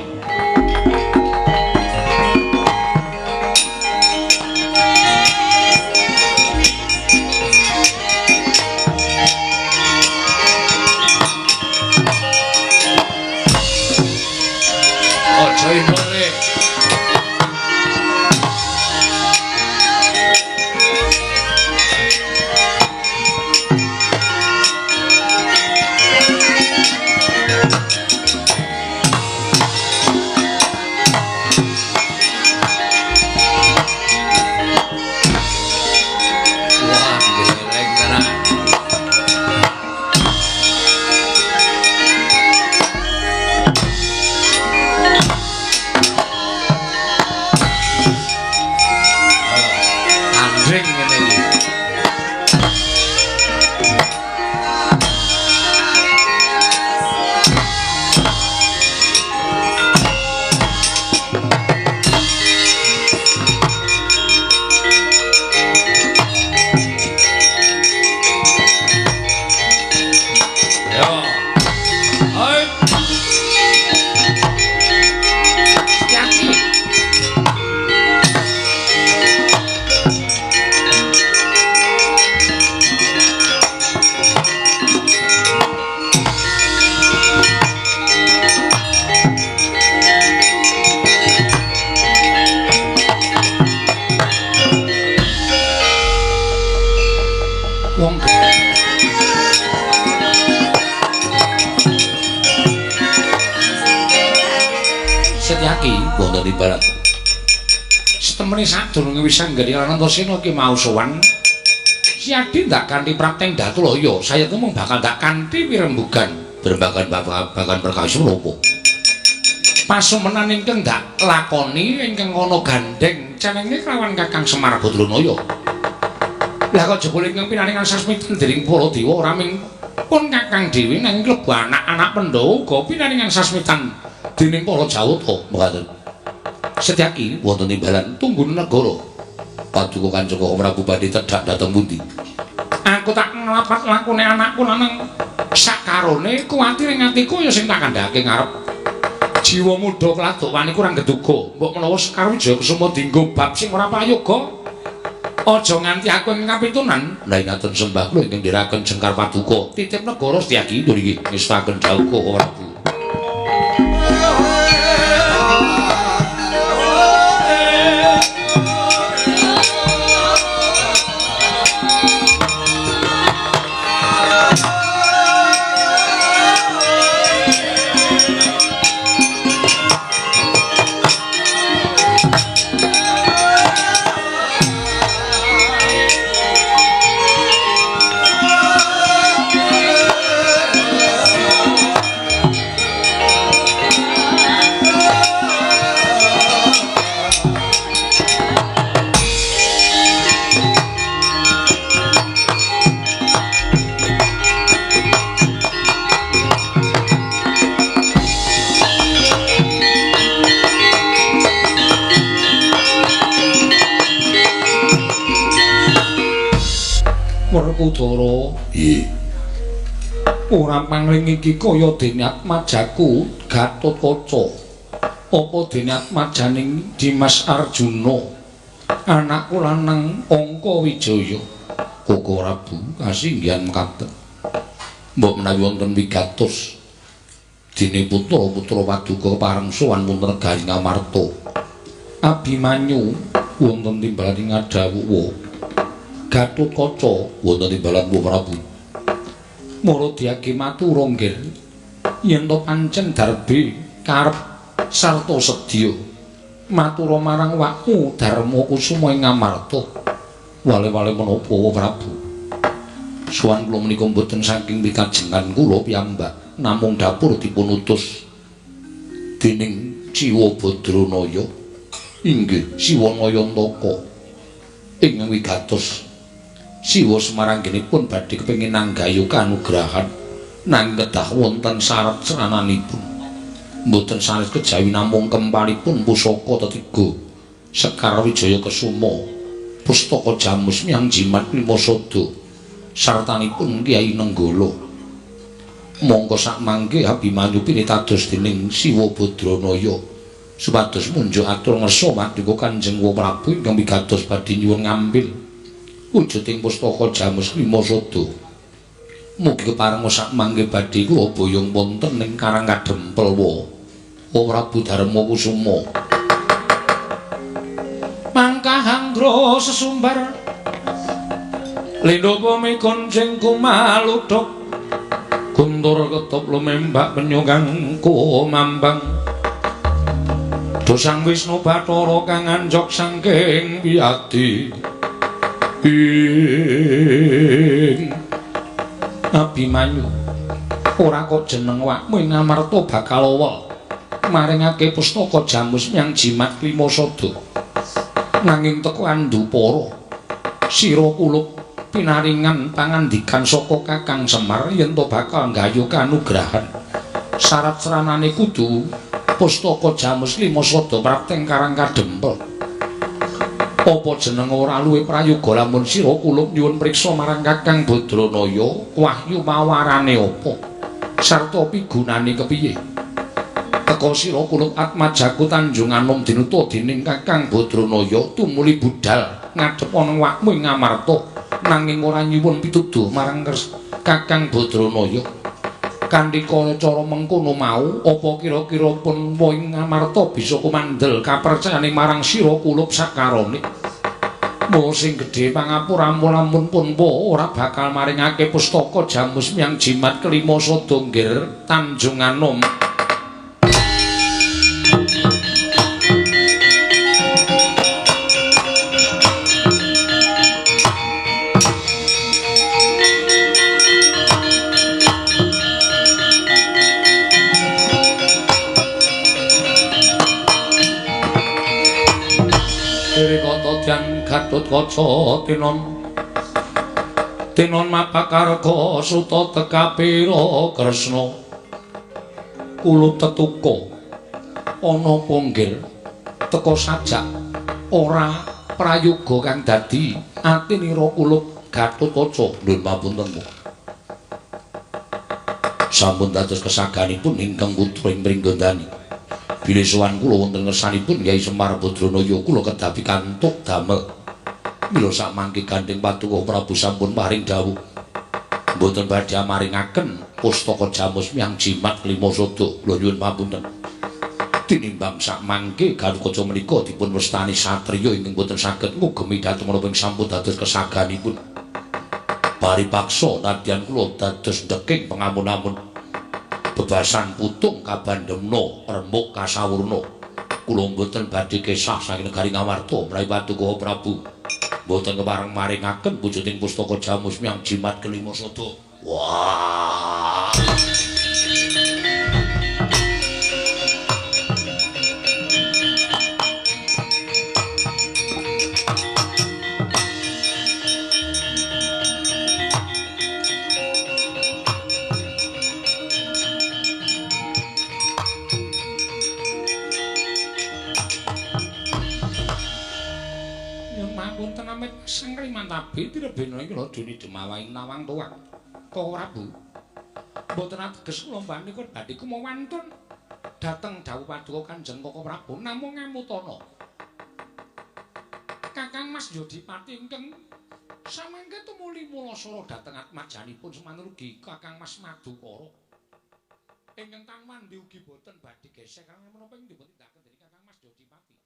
Wonten imbalan. Setemene sadurunge wis anggene Antasena ki mau sowan Siadi ndak kanthi prapteng Datulaya, sayetmu mung bakal ndak kanthi pirembugan Berembagan babagan perkawis menapa? Pasumenan ingkang ndak lakoni ingkang ana gandheng cenenge kelawan Kakang Semar Badranaya. Lah kok jebul ingkang pinaringan sasmitan dening para dewa ora ming pun Kakang dhewe nanging klebu anak-anak Pandhawa uga pinaringan sasmitan dening para Jawata. Mekaten. Setyaki wonten imbalan tunggun negara. Paduka Kanjeng Prabu badhe tedhak dhateng pundi? Aku tak nglapat lakune anakku lanang sakarone kuwatir ing atiku ya sing tak kandhake ngarep. Jiwa muda keladuk wani kurang geduga. Mbok menawa Sekar Wijaya Kusuma dienggo bab sing ora prayoga. Aja nganti aku ing kapitunan. Lah ngaten sembah kula ingkang ndherekaken jengkar paduka. Titip negara Setyaki nggih ngestaken dawuh Prabu. Werkudara, nggih. Ora pangling iki kaya dene atmajaku Gatotkaca. Apa dene atmajaning Dimas Arjuna, anakku lanang Angka Wijaya. Koko Prabu kasinggihan mekaten. Mbok menawi wonten wigatos dene putra-putra paduka pareng sowan wonten negari Ngamarta. Abimanyu wonten timbalan ing ngadhawuh Gatotkaca wonten timbalan Prabu. Mara diage matur nggih yen to pancen darbe karep sarta sedya matura marang wakmu Darma Kusuma ing Ngamarta. Wale-wale menapa Prabu? Sowan kula menika mboten saking pikajengan kula piyambak, namung dapur dipun utus dening Ciwa Badranaya. Inggih Siwa Nayantaka ing wigatos Siwa Semaranggenipun badhe kepengin nanggayu kanugrahan nanging kedah wonten syarat srananipun. Mboten sanes kejawi namung kempalipun pusaka tetiga Sekar Wijaya Kesuma, pustaka Jamus Miang Jimat Lima Sada sartanipun Kyai Nenggala. Mongko sakmangke Abimanyu pinitados dening Siwa Badranaya supados munjuk atur ngersa madika Kanjeng Prabu ingkang wigatos badhe nyuwun ngambil wujuding pustaka Jamus Lima Sada. Mugi kepareng sak mangke badhe kula boyong wonten ing Karang Kadempel wa Prabu Darma Kusuma. Mangkah anggra sesumbar lindha bumi konceng kumaludhok guntur ketop lumembak penyu kang kumambang dosang Wisnu Bathara kang anjok saking wiyadi ing Abimanyu. Ora kok jeneng wakmu ing Ngamarta bakal owel maringake pustaka Jamus Miang Jimat Lima Sada. Nanging teko andupara sira kulup pinaringan pangandikan saka Kakang Semar yen to bakal nggayuh kanugrahan. Syarat sranane kudu pustaka Jamus Lima Sada prapteng Karang Kadempel. Apa jeneng ora luwih prayoga lamun sira kulup nyuwun priksa marang Kakang Badranaya wahyu mawarane apa sarta pigunane kepiye? Teka sira kulup atmajaku Tanjung Anom dinuta dening Kakang Badranaya tumuli budhal ngadhep ana wakmu ing Ngamarta nanging ora nyuwun pituduh marang Kakang Badranaya. Kanthi kaya cara mengkono mau apa kira-kira pun ing Ngamarta bisa kumandel kapercayane marang sira kulup sakarone? Mula sing gedhe pangapuramu lamun pun ora bakal maringake pustaka Jamus Miang Jimat Kelima Sada nggir Tanjung Anom. Gatotkaca tinon tinon mapakarga suta tekapira Kresna kulup tetuka ana ponggir teka sajak ora prayoga kang dadi atinira kulup Gatotkaca. Nuwun pamunten. Sampun dados kesaganipun ingkang putra ing Pringgondani. Bilih sowan kula wonten ngersanipun Kyai Semar Badranaya kula kedah pikantuk damel. Mila samangke gandheng Paduka Prabu sampun paring dawuh mboten badhe maringaken pustaka jamus miyang jimat lima sada. Kula nyuwun pamunten. Tinimbang samangke Gatotkaca menika dipun wastani satriya ingkang boten saged ngugemi dhateng menapa ing sampun dados kesaganipun. Paripaksa nadyan kula dados ndeking pengamun-amun bebasan putung kabandemna remuk kasawurna. Kula mboten badhe kesah saking negari Ngamarta mrawi Paduka Prabu mboten kepareng maringaken wujuding pustaka jamus miyang jimat kelima sada. Wah. Tirebena iki lho dene demawaing nawang tuwang. Koko Prabu. Mboten ateges kula mbanikun badhe kumawantun dhateng dawuh paduka Kanjeng Koko Prabu namung ngemutana. Kakang Mas Yodipati ingkang samangke tumuli mulasara dhateng atmajanipun semanten ugi Kakang Mas Madukara. Ingkang tang mandi ugi boten badhe gesek karena menapa ing dipun tindakaken dening Kakang Mas Yodipati.